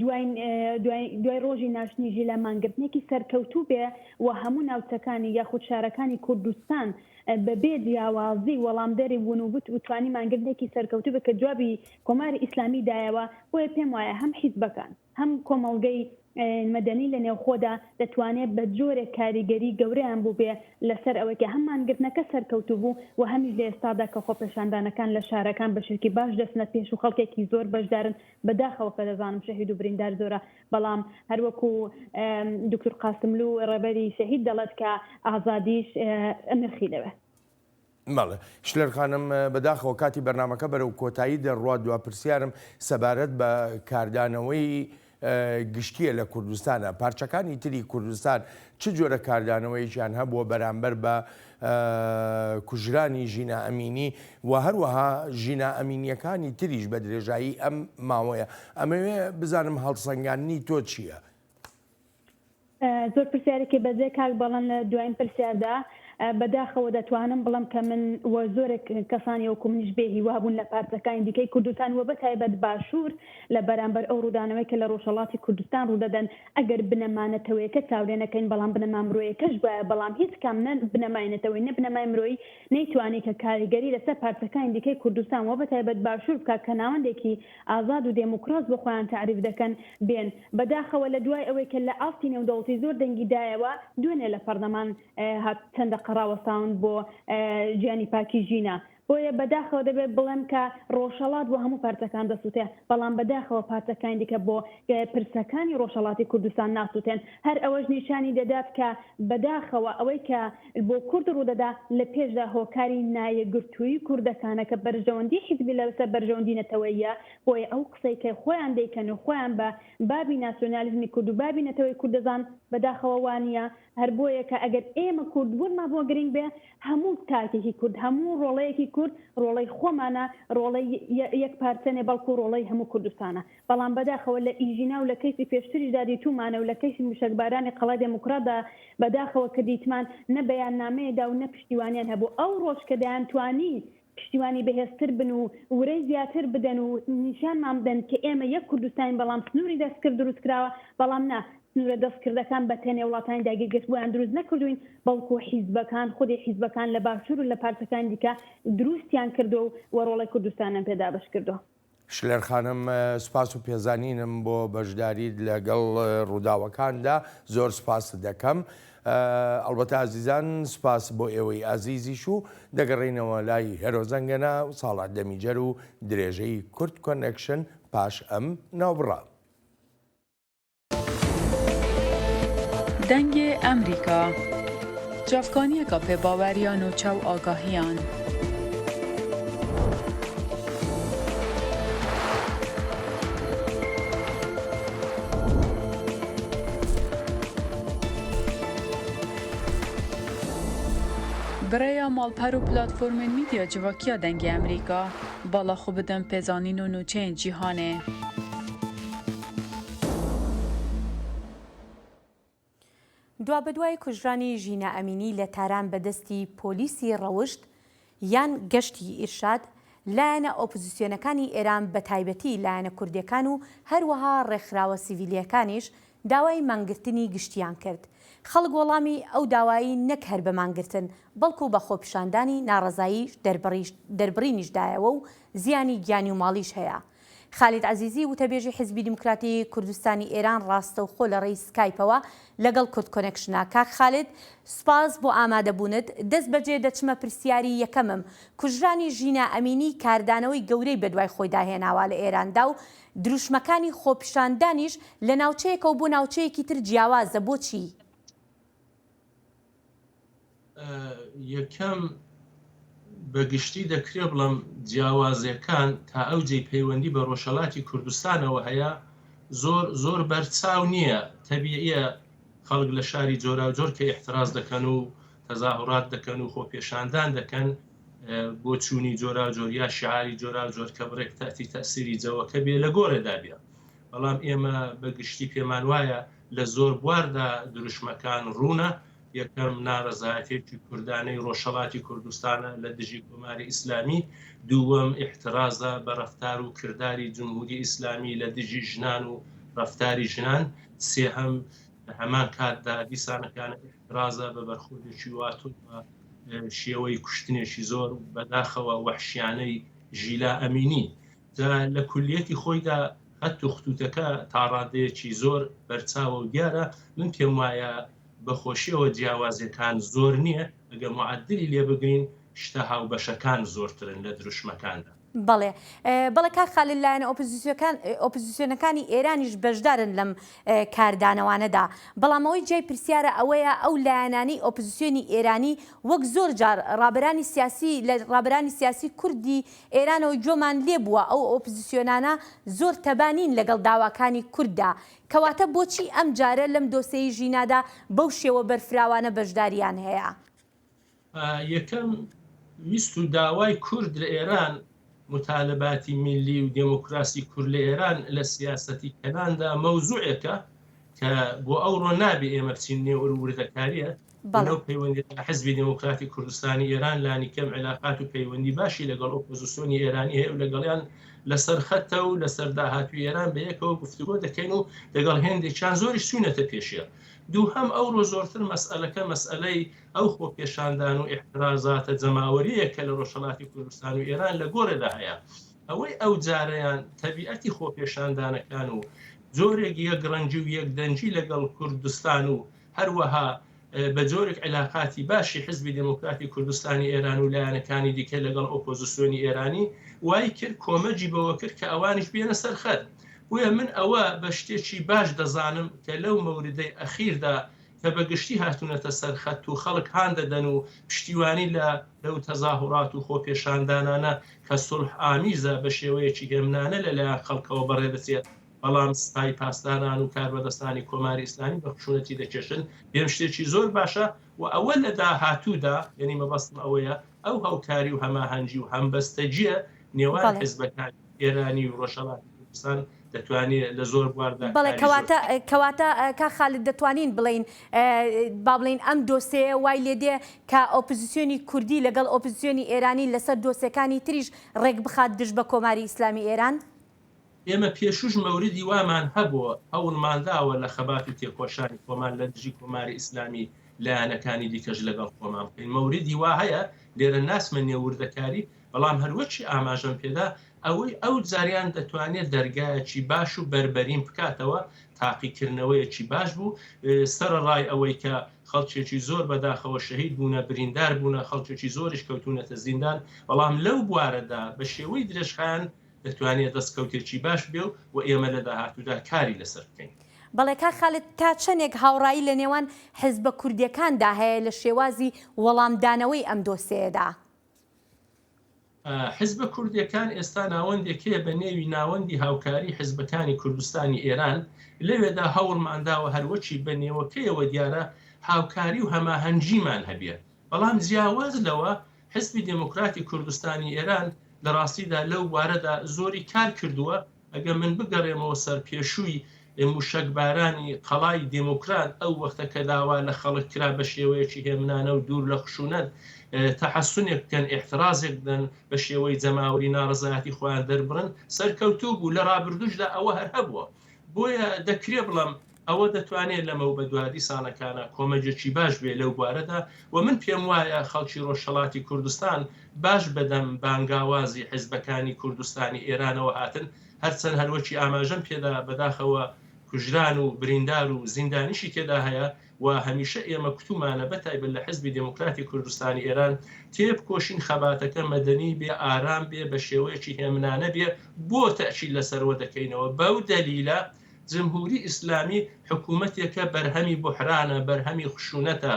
دوای دوای ڕۆژی ناشتنی ژیلا مانگرتنێکی سەرکەوتوو بێ و هەموو ناوچەکانی یاخود شارەکانی کوردستان بە بێ جیاوازی وەڵامدەری بوون و توانی مانگرتنێکی سەرکەوتوو بێ کە جوابی کۆماری ئیسلامی دایەوە. بۆیە پێم وایە هەم حیزبەکان. هەم کۆمەڵگەی مەدەنی لە نێوخۆدا دەتوانێت بە جۆرێک کاریگەری گەورەیان بووبێ لەسەر ئەوەی کە هەم مانگرتنەکە سەرکەوتوو بوو و هەمیش لە ئێستادا کە خۆپێشاندانەکان لە شارەکان بە شێوەیەکی باش دەچنە پێش و خەڵکێکی زۆر بەشدارن بەداخەوە کە دەزانم شەهید و بریندار زۆرە بەڵام هەر وەکوو دوکتور قاسملوو ڕێبەری شەهید دەڵێت کە ئازادیش نرخی دەوێ. بەڵێ شلێر خانم بەداخەوە کاتی بەرنامەکە بەرەو کۆتایی دەڕوات دوا پرسیارم سەبارەت بە کاردانەوەی گشتیە لە کوردستانە پارچەکانی تری کوردستان چ جۆرە کاردانەوەیەکیان هەبووە بەرامبەر بە کوژرانی ژینا ئەمینی و هەروەها ژینا ئەمینیەکانی تریش بە درێژایی ئەم ماوەیە ئەمەوێ بزانم هەڵسەنگاندنی تۆ چییە؟ زۆر پرسیارێکی بەجێ کاک بەڵێن لە دوایین پرسیاردا بەداخەوە دەتوانم بڵێم کە من و زۆرێک کەسانی وەکو منیش بێ هیوا بوون لە پارتەکانی دیکەی کوردستان و بەتایبەت باشوور لە بەرامبەر ئەو ڕوودانەوەی کە لە ڕۆژهەڵاتی کوردستان ڕوودەدەن ئەگەر بنەما نەتەوەیەکە چاولێ نەکەین بەڵام بنەما مرۆیەکەش گوایە بەڵام هیچ کام نە بنەمای نەتەوەی نە بنەمای مرۆیی نەیتوانی کە کاریگەری لەسەر پارچەکانی دیکەی کوردستان و بەتایبەت باشوور بکات کە ناوەندێکی ئازاد و دێموکڕاس بۆ خۆیان تەعریف دەکەن بێن. بەداخەوە لە دوای ئەوەی کە لە ئاستی نێودەوڵەتی زۆر دەنگی دایەوە، دوێنێ لە پەڕلەمان هات چەند دەقە ڕاوەستاون بۆ گیانی پاکی ژینا. بۆیە بەداخەوە دەبێ بڵێم کە ڕۆژهەڵات بۆ هەموو پارچەکان دەسووتێ، بەڵام بەداخەوە پارچەکانی دیکە بۆ پرسەکانی ڕۆژهەڵاتی کوردستان ناسووتێن. هەر ئەوەش نیشانی دەدات کە بەداخەوە ئەوەی کە بۆ کورد ڕوودەدا لە پێشدا هۆکاری نایەکگرتوویی کوردەکانە کە بەرژەوەندی حیزبی لەسەر بەرژەوەندی نەتەوەییە، بۆیە ئەو قسەی کە خۆیان دەیکەن و خۆیان بە بابی ناسیۆنالیزمی کورد و بابی نەتەوەی کورد دەزان بەداخەوە وانییە، هەر بۆیە کە ئەگەر ئێمە کورد بوونمان بۆ گرنگ بێ هەموو تاکێکی کورد هەموو ڕۆڵەیەکی کورد ڕۆڵەی خۆمانە ڕۆڵەی یەک پارچە نێ بەڵکو ڕۆڵەی هەموو کوردستانە. بەڵام بەداخەوە لە ئیژینا و لە کەیسی پێشتریشدا دیتوومانە و لە کەیسی موشەکبارانی قەڵای دێموکڕاتدا بەداخەوە کە دیتمان نە بەیاننامەیە دا و نە پشتیوانیان هەبوو ئەو ڕۆژ کە دەیانتوانی پشتیوانی بەهێزتر بن و ورەی زیاتر بدەن و نیشانمان بدەن کە ئێمە یەک کوردستانین بەڵام سنووری دەستکرد دروست کراوە بەڵام نا سنوورە دەستکردەکان بە تەنێ وڵاتانی داگیرگرتبوویان دروست نەکردووین بەڵکوو حیزبەکان خودی حیزبەکان لە باشوور و لە پارچەکانی دیکە دروستیان کردووە و ڕۆڵەی کوردستانیان پێ دابەش کردووە. شلێر خانم سوپاس و پێزانینم بۆ بەشداریت لەگەڵ ڕووداوەکاندا زۆر سوپاست دەکەم ئەڵبەتە ئازیزان سوپاس بۆ ئێوەی ئازیزیش و دەگەڕێینەوە لای هێرۆ زەنگەنە و ساڵح دەمیجەر و درێژەی کورد کۆنێکشن پاش ئەم ناوبڕە. دەنگێ ئەمریکا، چاڤکانیەکا پێباوەریا نوچە و ئاگاهیان. Bi rêya malper û platformên mîdya civakiya Dengê Amerîka, bala xwe bidin pêzanîn û nûçeyên cîhanê. دوابەدوای کوژرانی ژینا ئەمینی لە تاران بە دەستی پۆلیسی ڕەوشت یان گەشتی ئیرشاد، لایەنە ئۆپزسیۆنەکانی ئێران بە تایبەتی لایەنە کوردیەکان و هەروەها ڕێکخراوە سیڤیلیەکانیش داوای مانگرتنی گشتییان کرد. خەڵک وەڵامی ئەو داوایەی نەک هەر بە مانگرتن، بەڵکو بە خۆپیشاندانی ناڕەزایی دەربڕینیش دایەوە و زیانی گیانی و ماڵیش هەیە. خالید عەزیزی وتەبێژی حیزبی دیموکراتی کوردستانی ئێران ڕاستەوخۆ لە ڕێی سکایپەوە لەگەڵ کوردکۆنێکشنە. کاک خالید سوپاس بۆ ئامادەبوونت. دەست بەجێ دەچمە پرسیاری یەکەمم. کوژرانی ژینا ئەمینی کاردانەوەی گەورەی بەدوای خۆیدا هێناوە لە ئێراندا و دروشمەکانی خۆپیشاندانیش لە ناوچەیەکەوە بۆ ناوچەیەکی تر جیاوازە، بۆچی؟ یەکەم، بە گشتی دەکرێ بڵێم جیاوازیەکان تا ئەو جێی پەیوەندی بە ڕۆژهەڵاتی کوردستانەوە هەیە زۆر زۆر بەرچاو نییە، تەبیعیە خەڵک لە شاری جۆراوجۆر کە ئیحتراز دەکەن و تەزاهورات دەکەن و خۆپێشاندان دەکەن بۆچوونی جۆراوجۆر یا شعاری جۆراوجۆر کە بڕێک تەتی تەسیری جەوەکە بێ لە گۆڕێدا بێ بەڵام ئێمە بە گشتی پێمان وایە لە زۆر بواردا دروشمەکان ڕوونە یەکەم نارەزایەتێکی کوردانەی ڕۆژهەڵاتی کوردستانە لە دژی کۆماری ئیسلامی، دووەم ئیحترازە بە ڕەفتار و کرداری جمهوری ئیسلامی لە دژی ژنان و ڕەفتاری ژنان، سێهەم لە هەمان کاتدا دیسانەکانە ئیحترازە بە بەرخۆردێکی وا توند بە شێوەی کوشتنێکی زۆر بەداخەوە وەحشیانەی ژیلا ئەمینی. جا لە کولیەتی خۆیدا خەت و ختوتەکە تاڕادەیەکی زۆر بەرچاوە و دیارە، من پێم وایە بە خۆشیەوە جیاوازیەکان زۆر نیە، ئەگەر معەدلی لێ بگرین شتە هاوبەشەکان زۆرترن لە دروشمەکاندا. بەڵێ بەڵێ کاک خالید لایەنە ئۆپزسیۆکان ئۆپزسیۆنەکانی ئێرانیش بەشدارن لەم کاردانەوانەدا بەڵام ئەوەی جێی پرسیارە ئەوەیە ئەو لایەنانەی ئۆپزسیۆنی ئێرانی وەک زۆر جار ڕابەرانی سیاسی لە ڕابەرانی سیاسی کوردی ئێرانەوە گوێمان لێ بووە ئەو ئۆپزسیۆنانە زۆر تەبا نین لەگەڵ داواکانی کورددا، کەواتە بۆچی ئەم جارە لەم دۆسێی ژینادا بەو شێوە بەرفراوانە بەشدارییان هەیە؟ یەکەم، ویست و داوای کورد لە ئێران، موتالباتی میللی و دێموکراسی کورد لە ئێران لە سیاسەتی کەلاندا مەوزوعێکە کە بۆ ئەوڕۆ نابێ ئێمە بچین نێو ئەو وردەکارییە. لەو پەیوەندیدا حزبی دێموکراتی کوردستانی ئێران لانیکەم عیلاقات و پەیوەندی باشی لەگەڵ ئۆپۆزیسیۆنی ئێرانی هەیە و لەگەڵیان لەسەر خەتە و لەسەر داهاتووی ئێران بە یەکەوە گفتوگۆ دەکەین و لەگەڵ هێندێکیان زۆریش چوونەتە پێشێ. دووهەم ئەوڕۆ زۆرتر مەسئەلەکە مەسئەلەی ئەو خۆپێشاندان و ئیعترازاتە جەماوەرییە کە لە ڕۆژهەڵاتی کوردستان و ئێران لە گۆڕێدا هەیە. ئەوەی ئەوجارەیان تەبیعەتی خۆپێشاندانەکان و جۆرێک یەکڕەنگی و یەکدەنگی لەگەڵ کوردستان و هەروەها بە جۆرێک عیلاقاتی باشی حزبی دێموکراتی کوردستانی ئێران و لایەنەکانی دیکە لەگەڵ ئۆپۆزیسیۆنی ئێرانی وای کرد کۆمەکی بەوە کرد کە ئەوانیش بێنە سەر خەت. بۆیە من ئەوە بە شتێکی باش دەزانم کە لەو مەوردەی ئەخیردا کە بە گشتی هاتوونەتە سەر خەت و خەڵک هان دەدەن و پشتیوانی لە لەو تەزاهوڕات و خۆپێشاندانانە کە سوڵح ئامیزە بە شێوەیەکی هێمنانە لە لایەن خەڵکەوە بەڕێ دەچێ بەڵام سپای پاسداران و کاربەدەستانی کۆماری ئیسلامی بە خشونەتی دەکێشن پێم شتێکی زۆر باشە و ئەوە لە داهاتوودا یعنی مەبەستم ئەوەیە ئەو هاوکاری و هەماهەنگی و هەمبەستەگیە نێوان حزبەکانی ئێرانی و ڕۆژهەڵاتی کوردستان دەتوانێت لە زۆر بواردا بەڵێ کەواتە کەواتە کاک خالد دەتوانین بڵێین با بڵێین ئەم دۆسێیە وای لێ دێ کە ئۆپزسیۆنی کوردی لەگەڵ ئۆپزسیۆنی ئێرانی لەسەر دۆسێکانی تریش ڕێک بخات دژ بە کۆماری ئیسلامی ئێران؟ ئێمە پێشووش مەوردی وامان هەبووە، هەوڵمان داوە لە خەبات و تێکۆشانی خۆمان لە دژی کۆماری ئیسلامی لایەنەکانی دیکەش لەگەڵ خۆمان بکەین. مەوردی وا هەیە، لێرە ناچمە نێو وردەکاری، بەڵام هەروەکی ئاماژەم پێدا، ئەوەی ئەو جاریان دەتوانێت دەرگایەکی باش و بەربەرین بکاتەوە، تاقیکردنەوەیەکی باش بوو، سەرەڕای ئەوەی کە خەڵکێکی زۆر بەداخەوە شەهید بوونە، بریندار بوونە، خەڵکێکی زۆریش کەوتوونەتە زیندان، بەڵام لەو بوارەدا بە شێوەی درێژخایەن دەتوانێت دەستکەوتێکی باش بێ و ئێمە لە داهاتوودا کاری لەسەر بکەین. بەڵێ کاک خالد تا چەندێک هاوڕایی لە نێوان حزبە کوردیەکاندا هەیە لە شێوازی وەڵامدانەوەی ئەم دۆسێیەدا؟ حزبە کوردیەکان ئێستا ناوەندێک هەیە بە نێوی ناوەندی هاوکاری حزبەکانی کوردستانی ئێران، لەوێدا هەوڵمانداوە هەروەکی بە نێوەکەیەوە دیارە هاوکاری و هەماهەنگیمان هەبێ، بەڵام جیاواز لەوە حزبی دێموکراتی کوردستانی ئێران لە ڕاستیدا لەو بوارەدا زۆری کار کردووە، ئەگەر من بگەڕێمەوە سەر پێشووی مووشەکبارانی قەڵای دێموکرات، ئەو وەختە کە داوا لە خەڵک کرا بە شێوەیەکی هێمنانە و دوور لە خشوونەت تەحەسونێک بکەن، ئیعترازێک بدەن، بە شێوەی جەماوەری ناڕەزایەتی خۆیان دەربڕن، سەرکەوتوو بوو. لە ڕابردووشدا ئەوە هەر هەبووە. بۆیە دەکرێ بڵێم. ئەوە دەتوانێ لەمەو بەدوا دیسانەکانە کۆمەگێکی باش بێ لەو بوارەدا و من پێم وایە خەڵکی ڕۆژهەڵاتی کوردستان باش بەدەم بانگاوازی حیزبەکانی کوردستانی ئێرانەوە هاتن هەرچەند هەروەکی ئاماژەم پێدا بەداخەوە کوژران و بریندار و زیندانیشی تێدا هەیە و هەمیشە ئێمە کوتومانە بە تایبەت لە حیزبی دێموکراتی کوردستانی ئێران تێبکۆشین خەباتەکە مەدەنی بێ ئارام بێ بە شێوەیەکی هێمنانە بێ بۆ تەئکید لەسەرەوە دەکەینەوە بەو دەلیلە جمهوری ئیسلامی حکوومەتێکە بەرهەمی بوحرانە، بەرهەمی خشونەتە،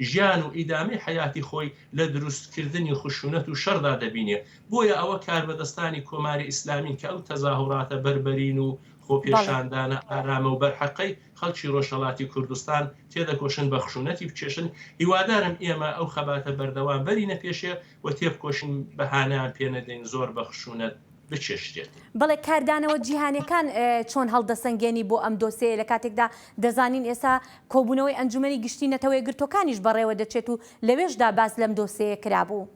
ژیان و ئیدامەی حەیاتی خۆی لە دروست کردنی خشونەت و شەڕدا دەبینێ. بۆیە ئەوە کاربەدەستانی کۆماری ئیسلامین کە ئەو تەزاهوڕاتە بەربەرین و خۆپێشاندانە ئارامە و بەرحەقەی خەڵکی ڕۆژهەڵاتی کوردستان تێدەکۆشن بە خشونەتی بکێشن. هیوادارم ئێمە ئەو خەباتە بەردەوام بەرینە پێشێ و تێبکۆشین بەهانەیان پێ نەدەین زۆر بە خشونەت بکێشرێت. بەڵێ کاردانەوە جیهانیەکان چۆن هەڵدەسەنگێنی بۆ ئەم دۆسێیە لە کاتێکدا دەزانین ئێستا کۆبوونەوەی ئەنجومەنی گشتی نەتەوەیەکگرتووەکانیش بەڕێوە دەچێت و لەوێشدا باس لەم دۆسێیە کرابوو؟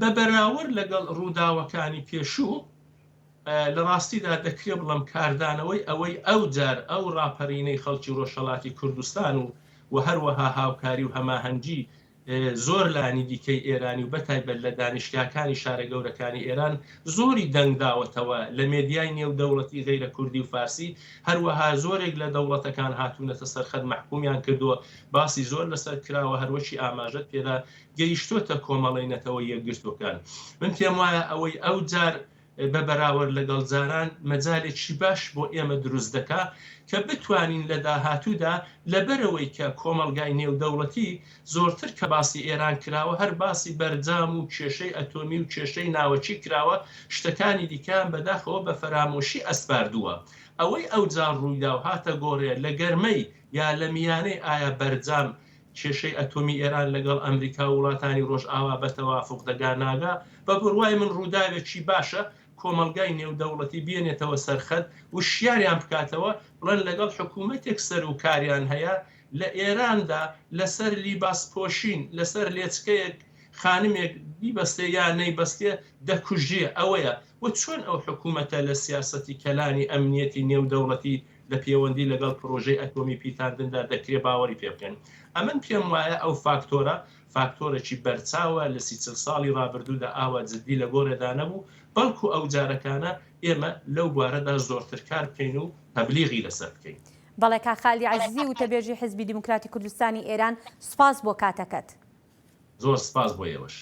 بە بەراورد لەگەڵ ڕووداوەکانی پێشوو لە ڕاستیدا دەکرێ بڵێم کاردانەوەی ئەوەی ئەو جار ئەو ڕاپەرینەی خەڵکی ڕۆژهەڵاتی کوردستان و و هەروەها هاوکاری و هەماهەنگی زۆر لانی دیکەی ئێرانی و بەتایبەت لە دانیشگاکانی شارە گەورەکانی ئێران زۆری دەنگ داوەتەوە لە مێدیای نێودەوڵەتی غەیرە کوردی و فارسی، هەروەها زۆرێک لە دەوڵەتەکان هاتوونەتە سەر خەت مەحکوومیان کردووە، باسی زۆر لەسەر کراوە هەروەکی ئاماژەت پێدا گەیشتۆتە کۆمەڵەی نەتەوە یەکگرتووەکان. من پێم وایە ئەوەی ئەو جار بە بەراوەرد لەگەڵ جاران مەجالێکی باش بۆ ئێمە دروست دەکا کە بتوانین لە داهاتوودا لەبەرئەوەی کە کۆمەڵگای نێودەوڵەتی زۆرتر کە باسی ئێران کراوە هەر باسی بەرجام و کێشەی ئەتۆمی و کێشەی ناوەکی کراوە شتەکانی دیکەیان بەداخەوە بە فەرامۆشی ئەسپاردووە ئەوەی ئەوجار ڕوویدا و هاتە گۆڕێ لە گەرمەی یا لە میانەی ئایا بەرجام کێشەی ئەتۆمی ئێران لەگەڵ ئەمریکا و وڵاتانی ڕۆژئاوا بە تەوافوق دەگا ناگا، بە بڕوای من ڕووداوێکی باشە کۆمەڵگای نێودەوڵەتی بێنێتەوە سەر خەت وشیاریان بکاتەوە بڵێن لەگەڵ حکوومەتێک سەر و کاریان هەیە لە ئێراندا لەسەر لیباس پۆشین لەسەر لێچکەیەک خانمێک بیبەستێ یا نەیبەستێ دەکوژرێ ئەوەیە و چۆن ئەو حکوومەتە لە سیاسەتی کەلانی ئەمنیەتی نێودەوڵەتی لە پێوەندی لەگەڵ پڕۆژەی ئەتۆمی پیتاندندا دەکرێ باوەڕی پێ بکەن. ئەمن پێم وایە ئەو فاکتۆرە فاکتۆرێکی بەرچاوە لە سی چل ساڵی ڕابردوودا ئاوا جددی لە گۆڕێدا نەبوو، بەڵکوو ئەو جارەکانە ئێمە لەو بوارەدا زۆرتر کار بکەین و تەبلیغی لەسەر بکەین. بەڵێ کاک خالدی عەزیزی وتەبێژی حیزبی دیموکراتی کوردستانی ئێران سوپاس بۆ کاتەکەت. زۆر سپاس بۆ ئێوەش.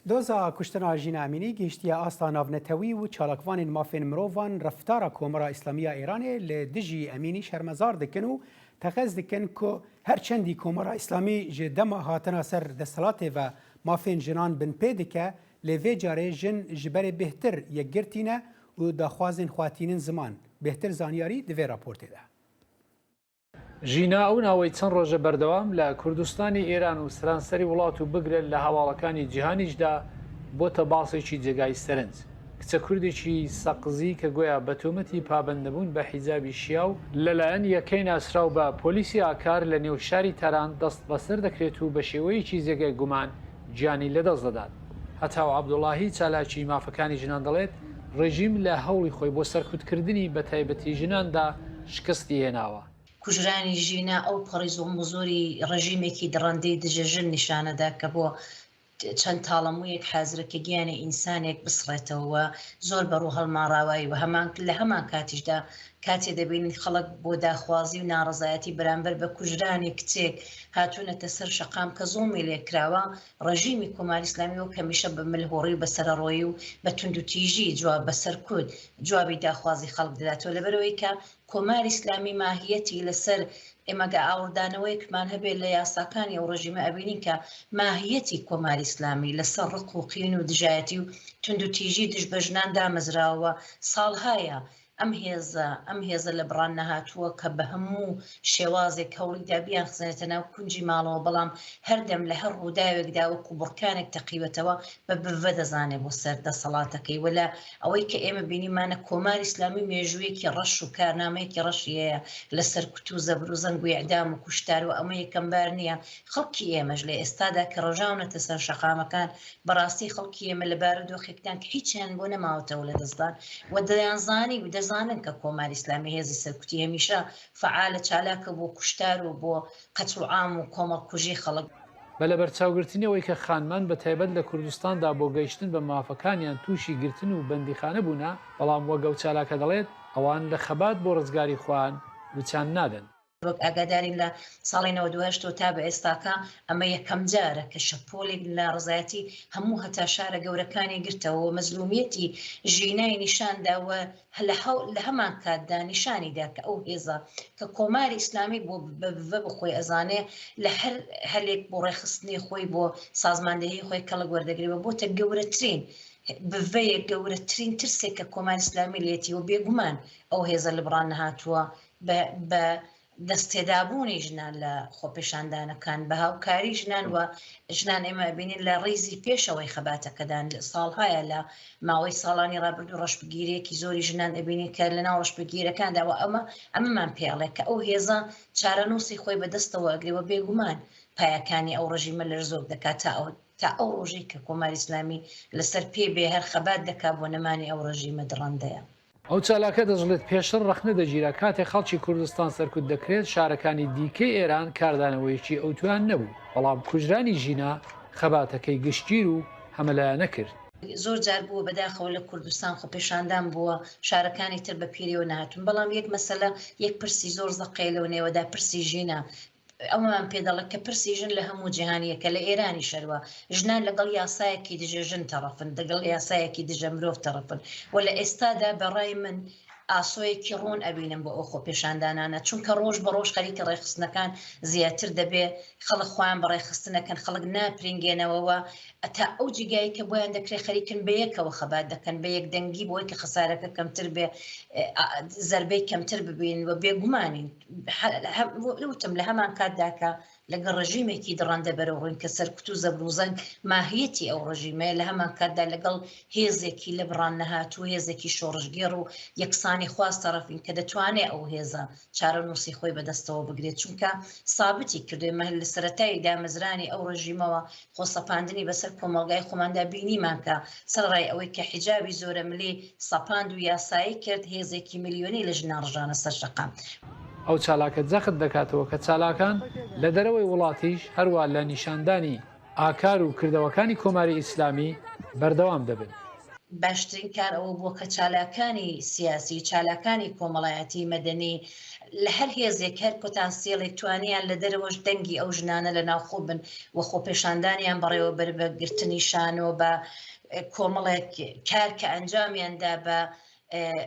Doza kuştina Jîna Emînî gihîştiye asta navnetewî û çalakvanên mafên mirovan reftara Komara Îslamî ya Îranê li dijî Emînî şermezar dikin û teqez dikin ku her çendî Komara Îslamî ji dema hatina ser desthilatê ve mafên jinan binpê dike lê vê carê jin ji berê bêhtir yekgirtî ne û daxwazên xwe tînin ziman. Bêhtir zanyarî di vê raportê de. ژینا ئەو ناوەی چەند ڕۆژە بەردەوام لە کوردستانی ئێران و سەرانسەری وڵات و بگرە لە هەواڵەکانی جیهانیشدا بۆتە باسێکی جێگای سەرنج. کچە کوردێکی سەقزی کە گۆیا بە تۆمەتی پابەندنەبوون بە حیجابی شیاو، لەلایەن یەکەی ناسراو بە پۆلیسی ئاکار لە نێو شاری تاران دەستبەسەر دەکرێت و بە شێوەیەکی جێگای گومان گیانی لەدەست دەدات. هەتاو عەبدوڵاهی چالاکی مافەکانی ژنان دەڵێت، ڕێژیم لە هەوڵی خۆی بۆ سەرکوتکردنی بەتایبەتی ژناندا شکستی هێناوە. کوژرانی ژینا ئەو پەڕی زوڵم و زۆری ڕێژیمێکی دڕەندەی دژە ژن نیشانەدا کە بۆ چەند تاڵەموویەک حازرە کە گیانی ئینسانێک بسڕێتەوە و زۆر بە ڕوو هەڵماڕاوایی و هەمان لە هەمان کاتیشدا کاتێ دەبینین خەڵک بۆ داخوازی و ناڕەزایەتی بەرامبەر بە کوژرانی کچێک هاتوونەتە سەر شەقام کە زوڵمی لێکراوە ڕێژیمی کۆماری ئیسلامی وەک هەمیشە بە ملهوڕی و بە سەرەڕۆیی و بە توندوتیژی جواب بە سەرکوت جوابی داخوازی خەڵک دەداتەوە لەبەرئەوەی کە کۆماری ئیسلامی ماهیەتی لەسەر ئێمە گە ئاوڕدانەوەیەکمان هەبێت لە یاساکانی ئەو ڕێژیمە ئەبینین کە ماهیەتی کۆماری ئیسلامی لەسەر ڕق و قین و دژایەتی و توندوتیژی دژ بە ژنان دامەزراوە ساڵهایە ئەم هێزە ئەم هێزە لە بڕان نەهاتووە کە بە هەموو شێوازێک هەوڵیدا بیانخزێنێتە ناو کونجی ماڵەوە، بەڵام هەردەم لە هەر ڕووداوێکدا وەکوو بڕکانێک تەقیوەتەوە بە بڤە دەزانێ بۆ سەر دەسەڵاتەکەی و لە ئەوەی کە ئێمە بینیمانە کۆماری ئیسلامی مێژوویەکی ڕەش و کارنامەیەکی ڕەشی هەیە لە سەرکوت و زەبر و زەنگ و ئیعدام و کوشتار و ئەمە یەکەم بار نییە خەڵکی ئێمەش لە ئێستادا کە ڕژاونەتە سەر شەقامەکان بەڕاستی خەڵکی ئێمە لە بارودۆخێکدان کە هیچیان بۆ نەماوەتەوە لە دەستدان و دەیانزانی و دەزانن. ئەزانن کە کۆماری ئیسلامی هێزی سەرکوتی هەمیشە فەعالە چالاکە بۆ کوشتار و بۆ قەتڵوعام و کۆمەڵکوژی خەڵک. بە لەبەرچاوگرتنی ئەوەی کە خانمان بە تایبەت لە کوردستاندا بۆ گەیشتن بە مافەکانیان تووشی گرتن و بەندیخانە بوونە، بەڵام وەک ئەو چالاکە دەڵێت، ئەوان لە خەبات بۆ ڕزگاری خۆیان وچان نادەن. وەک ئاگادارین لە ساڵی 98 ەوە تا بە ئێستاکە ئەمە یەکەم جارە کە شەپۆلێک ناڕەزایەتی هەموو هەتا شارە گەورەکانی گرتەوە و مەزلومیەتی ژینای نیشان دا و لە هەمان کاتدا نیشانی دا کە ئەو هێزە کە کۆماری ئیسلامی بۆ بە خۆی ئەزانێ لە هەر هەلێک بۆ ڕێکخستنی خۆی بۆ سازماندەهی خۆی کەڵک وەردەگرێ و بۆتە گەورەترین بڤەیە گەورەترین ترسێک کە کۆماری ئیسلامی لێتی و بێگومان ئەو هێزە لەبڕان نەهاتووە بە بە دەستێدابوونی ژنان لە خۆپێشاندانەکان بە هاوکاری ژنان و ژنان ئێمە ئەبینین لە ڕیزی پێشەوەی خەباتەکەدان ساڵهایە لە ماوەی ساڵانی ڕابردوو ڕەشبگیرێکی زۆری ژنان ئەبینین کە لە ناو ڕەشبگیرەکاندا و ئەمە ئەمەمان پێڵێ کە ئەو هێزە چارەنووسی خۆی بەدەستەوە ئەگرێ و بێگومان پایەکانی ئەو ڕژیمە لەرزۆک دەکات تا ئەو تا ئەو ڕۆژەی کە کۆماری ئیسلامی لەسەر پێ بێ هەر خەبات دەکات بۆ نەمانی ئەو ڕژیمە دڕندەیە. ئەو چالاکە دەشڵێت، پێشتر ڕەخنە دەگیرا کاتێک خەڵکی کوردستان سەرکوت دەکرێت، شارەکانی دیکەی ئێران کاردانەوەیەکی ئەوتۆیان نەبوو، بەڵام کوژرانی ژینا خەباتەکەی گشتگیر و هەمەلایەنە کرد. زۆر جار بووە بەداخەوە لە کوردستان خۆپێشاندان بووە، شارەکانی تر بە پیریەوە نەهاتوون، بەڵام یەک مەسەلە یەک پرسی زۆر زەقەیە لەو نێوەدا پرسی ژینا، ئەوەمان پێ دەڵێت کە پرسی ژن لە هەموو جیهان یەکە، لە ئێرانیش هەروا ژنان لەگەڵ یاسایەکی دژە ژن تەڕەفن، دەگەڵ یاسایەکی دژە مرۆڤ تەڕەفن و لە ئێستادا بە ڕای من ئاسۆیەکی ڕوون ئەبینم بۆ ئەو خۆپێشاندانانە، چونکە ڕۆژ بە ڕۆژ خەریکە ڕێکخستنەکان زیاتر دەبێ، خەڵک خۆیان بە ڕێکخستن ئەکەن، خەڵک ناپرینگێنەوە و تا ئەو جێگایەی کە بۆیان دەکرێ خەریکن بە یەکەوە خەبات دەکەن، بە یەکدەنگی بۆی کە خەسارەکە کەمتر بێ، زەربەی کەمتر ببینن و بێگومانین. وتم لە هەمان کاتدا کە لەگەڵ ڕژیمێکی دڕەندە بەرەو ڕووین کە سەرکوت و زەبروزەنگ ماهیەتی ئەو ڕژیمەیە لە هەمان کاتدا لەگەڵ هێزێکی لە بڕان نەهاتوو هێزێکی شۆڕشگێڕ و یەکسانی خواز تەڕەفین کە دەتوانێت ئەو هێزە چارەنووسی خۆی بەدەستەوە بگرێت چونکە سابتی کردوێ مە لە سەرەتای دامەزرانی ئەو ڕژیمەوە خۆسەپاندنی بەسەر کۆمەڵگای خۆماندا بینیمان کە سەرەڕای ئەوەی کە حیجابی زۆرەملی سەپاند و یاسایی کرد، هێزێکی ملیۆنی لە ژنان ڕژانە سەر شەقام. ئەو چالاکە جەخت دەکاتەوە کە چالاکان لە دەرەوەی وڵاتیش هەروا لە نیشاندانی ئاکار و کردەوەکانی کۆماری ئیسلامی بەردەوام دەبن. باشترین کار ئەوە بووە کە چالاکانی سیاسی، چالاکانی کۆمەڵایەتی، مەدەنی لە هەر هێزێک، هەر پۆتانسیەلێک توانیان لە دەرەوەش دەنگی ئەو ژنانە لە ناوخۆ بن و خۆپێشاندانیان بەڕێوەبەر بە گرتنی شانۆ، بە کۆمەڵێک کار کە ئەنجامیان دا بە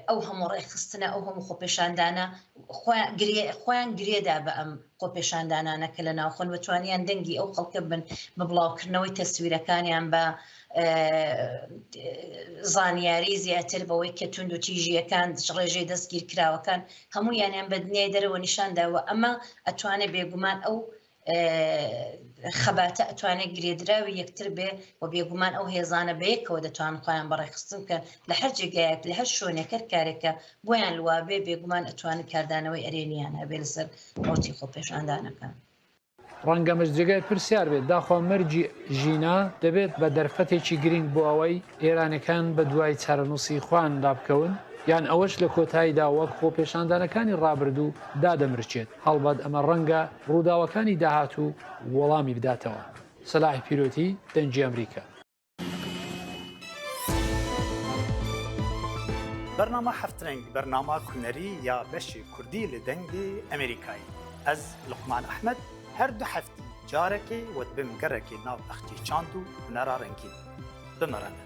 ئەو هەموو ڕێکخستنە، ئەو هەموو خۆپێشاندانە خۆیان گرێدا بە ئەم خۆپێشاندانانە کە لە ناوخۆن و توانیان دەنگی ئەو خەڵکە بن بە بڵاوکردنەوەی تەسویرەکانیان بە زانیاری زیاتر بەوەی کە توند و تیژیەکان ڕێژەی دەستگیرکراوەکان هەموویانیان بە دنیای دەرەوە نیشاندا و ئەمە ئەتوانێ بێگومان ئەو خەباتە ئەتوانێت گرێدراوی یەکتر بێ و بێگومان ئەو هێزانە بەیەکەوە دەتوان خۆیان بەڕێخستن بکەن لە هەر جێگایەک لە هەر شوێنێک هەر کارێکە بۆیان لوابێ بێگومان ئەتوانن کاردانەوەی ئەرێنیان هەبێ لەسەر ڕەوتی خۆپێشاندانەکان. ڕەنگە ئەمەش جێگای پرسیار بێت، داخوا مەرگی ژینا دەبێت بە دەرفەتێکی گرینگ بۆ ئەوەی ئێرانیەکان بە دوای چارەنووسی خۆیاندا بکەون، یان ئەوەش لە کۆتاییدا وەک خۆپێشاندانەکانی ڕابردوو دادەمرکێت، هەڵبەت ئەمە ڕەنگە ڕووداوەکانی داهاتوو وەڵامی بداتەوە. سەلاح پیرۆتی، دەنگی ئەمریکا. بەرنامە هەفترەنگ بەرنامە هونەری یا بەشی کوردی لە دەنگی ئەمریکایی ئەز لوقمان ئەحمەد هەر دو هەفتی جارێکی وە دبم گەڕێکی ناو بەختی چاند و هونەرا ڕەنگین بمەڕەنە.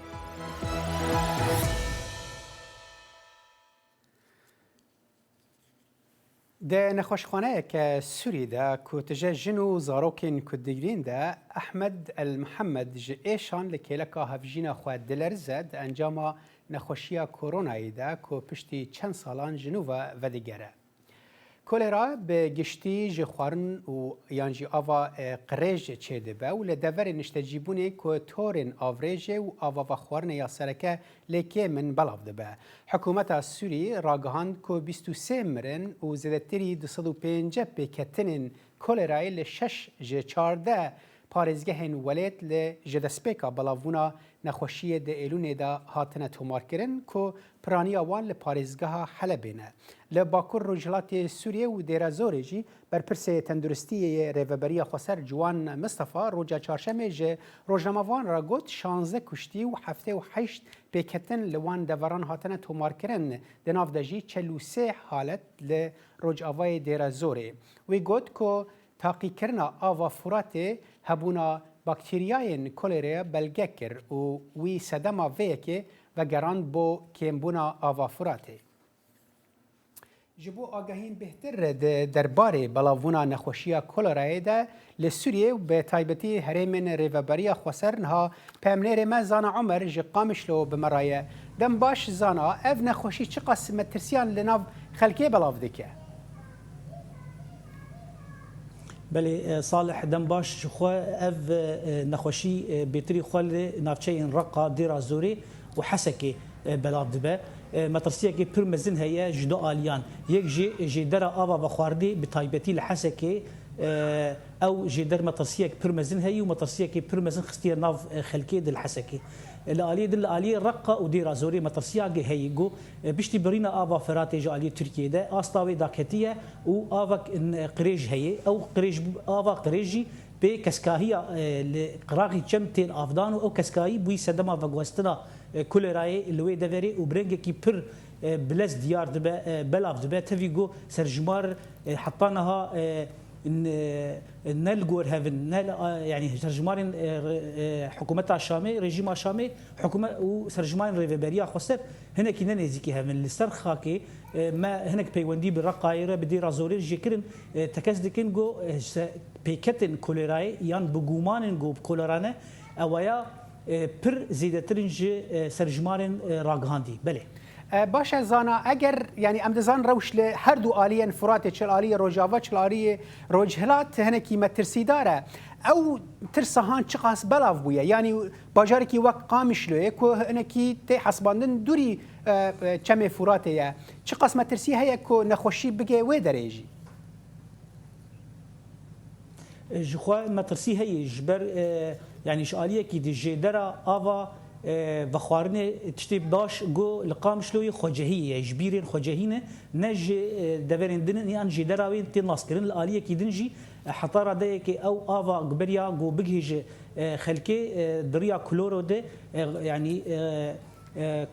Di nexweşxaneyeke Sûriyê de ku tije jin û zarokên ku digirîn de Ehmed El Mihemed ji êşan li kêleka hevjîna xwe dilerize di encama nexweşiya koronayê de ku piştî çend salan ji nû ve vedigere. Kolera bi giştî ji xwarin û yan jî ava qirêj çêdibe û li deverên niştecîbûnê ku torên avrêjê û ava vexwarinê ya sereke lê kêm in belav dibe. Hikûmeta Sûrî ragihand ku 23 mirin û zêdetirî 250 pêketinên kolerayê li şeş ji 14 parêzgehên welêt li ji destpêka belavbûna nexweşiyê di Êlûnê de hatine tomarkirin ku piraniya wan li parêzgeha Helebê ne. Li bakur rojhilatê Sûriyê û Dêrezorê jî berpirsê tenduristiyê yê Rêveberiya Xweser Ciwan Mistefa roja çarşemê ji rojnamevan re got 16 kuştî û 78 pêketin li wan deveran hatine tomarkirin, di nav de jî 43 halet li rojavayê Dêrezorê. Wî got ku Taqîkirina ava Furatê hebûna bakteriyayên kolerê belge kir û wî sedema vê yekê vegerand bo kêmbûna ava Furatê. Ji bo agahiyên bêhtir di derbarê belavbûna nexweşiya kolerayê de li Sûriyê û bi taybetî herêmên Rêveberiya Xweser niha peyamnêrê me Zana Omer ji Qamişlo bi me re ye. Dem baş Zana, ev nexweşî çiqas metirsiyan li nav xelkê belav dike? Belê Salih dem baş ji xwe ev nexweşî bêtirî xwe li navçeyên Reqa, Dêra Zorê û Hesekê belav dibe. Metirsiyekê pir mezin heye ji du aliyan. Yek jê jêdera ava vexwardê bi taybetî li Hesekê ew jêder metirsiyek pir mezin heye û metirsiyekê pir mezin xistiye nav xelkê di li Hesekê. Li aliyê din li aliyê Reqa û Dêra Zorê metirsiyakê heye ku Piştî birîna ava Firatê ji aliyê Tirkiyeyê de asta wê daketiye û avek qirêj heye. Ew qirêj ava qirêj jî pê keskahiya li qiraxî çem tên avdan û ew keskahî bûyî sedema veguhestina kolerayê li wê deverê û bi rengekî pir bilez diyar dibe, belav dibe. Tevî ku serjimar heta niha ne li gor hev in, ne yanî serjimarên hikûmeta Şamê, rejîma Şamê hikûmet û serjimarên rêveberiya xweser Hinekî ne nêzîkî hev in. Li ser xakê me hinek peywendî bi Reqayê re, bi Dêra Zorê re jê kirin. Tekez dikin ku pêketin kolerayê yan bi gumanên ku bi kolera ne, ewaya pir zêdetir in ji serjimarên ragihandî. Belê. Baş e zana eger yanî em dizanin rewş li her du aliyên Firatê çi li aliyê Rojava çi li aliyê Rojhilat hinekî metirsîdar e. Ew tirsa han çiqas belav bûye? Yanî Bajarekî wek Qamişloyê ku hinekî tê hesibandin dûrî çemê Furatê ye. Çiqas metirsî heye ku nexweşî bigê wê derê jî? Ji xwe metirsî heye ji ber yanî ji aliyekî di jêdera ava vexwarinê tiştê baş ku li Qamişloyê xwecehî ye ji bîrên xwecehî ne ne ji deverên din in yan jêdera wê tê naskirin li aliyekî din jî heta radeyekê ew ava ku beriya ku bigihîje Xelkê di riya kloro de yanî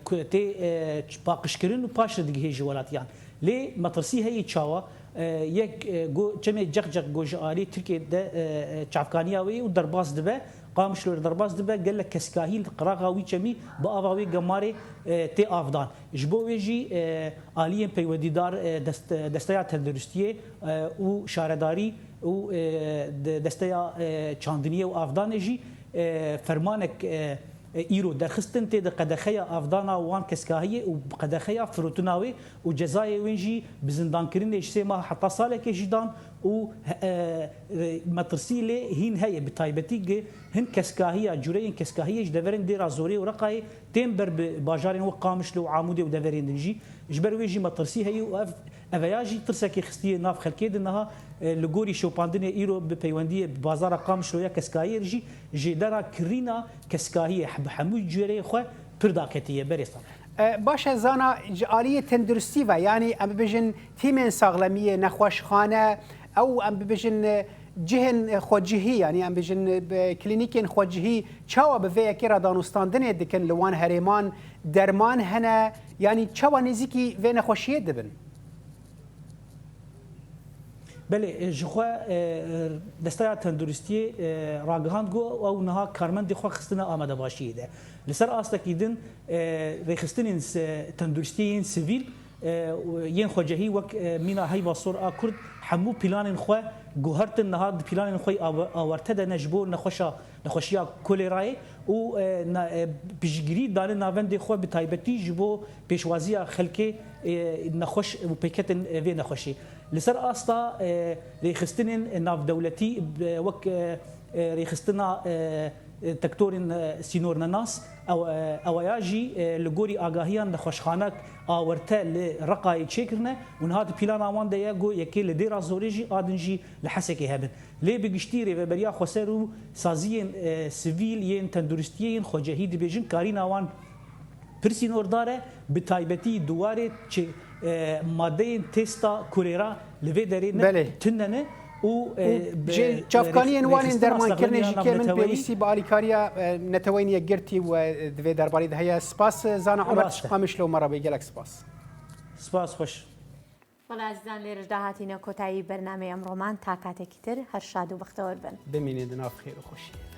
tê paqijkirin û paş re digihêje welatiyan. Lê metirsî heye çawa? Yek ku çemê Ceqceq ku ji aliyê Tirkiyê de çavkaniya wê ye û derbas dibe, Qamişlo re derbas dibe, gelek keskahî li qiraxa wî çemî bi ava wê gemarê tê avdan. Ji bo wê jî aliyên peywendîdar Desteya Tenduristiyê û şaredarî û di Desteya Çandiniyê û Avdanê jî fermanek îro derxistin tê de qedexeya avdana wan keskahiyê û qedexeya firotina wê û cezayê wên jî bi zindankirinê ji sê meha heta salekê jî dan û metirsî lê hîn heye bi taybetî gi hin keskahiya cureyên keskahiyê ji deverên Dêra Zorê û Reqayê tên ber bi bajarên wek Qamişlo û Amûdê û deverên din jî ji ber wê jî metirsî heye û ev Eveya jî tirsekê xistiye nav xelkê di niha li gorî şopandinê îro bi peywendiyê bi bazara Qamişlo ya keskahiyê re jî jêdera kirîna keskahiyê bi hemû cûreyê xwe pir daketiye berê salê. Baş e zana ji aliyê tenduristî ve yanî em bibêjin tîmên saxlemiyê, nexweşxane ew em bibêjin cihên xwecihî yanî em bêjin klînîkên xwecihî çawa bi vê yekê re danûstandinê dikin li wan herêman derman hene Yanî çawa nêzîkî vê nexweşiyê dibin? Belê, ji xwe Desteya Tenduristiyê ragihand ku ew niha karmendê xwe xistine amadebaşiyê de. Li ser astekî din rêxistinên tenduristiyê yên sivîl yên xwecehî wek mîna Heyva Sor a Kurd hemû planên xwe guhertin niha di planên xwe awarte de ne ji bo nexweşa nexweşiya kolerayê û piştgirî dane navendê xwe bi taybetî ji bo pêşwaziya xelkê nexweş û pêketin vê nexweşê. Li ser asta rêxistinên navdewletî wek rêxistina tektorên sînornenas ewaya jî li gorî agahiyan nexweşxanek awerte li Reqayê çêkirine û niha di plana wan de ye ku yekê li Dêra Zorê jî a din jî li Hesekê hebin. Lê bi giştî Rêveberiya Xweser û saziyên sivîl yên tenduristiyê yên xwecehî dibêjin karîna wan pir sînordar e, bi taybetî di warê çê madeyên têsta kolera li vê derê ne tune ne û bi Çavkaniyên wan ên dermankirinê jî kêm in, pêwîstî bi alîkariya Neteweyên Yekgirtî û di vê derbarê de heye. Spas Zana Omer Qamişlo me re bû gelek spas. Spas xweş. بەڵێ ئازیزان لێرەشدا هاتینە کۆتایی بەرنامەی ئەمڕۆمان تا کاتێکی تر هەر شاد و بەختەوەر بن. بمینن دە ناو خێر و خۆشیێ.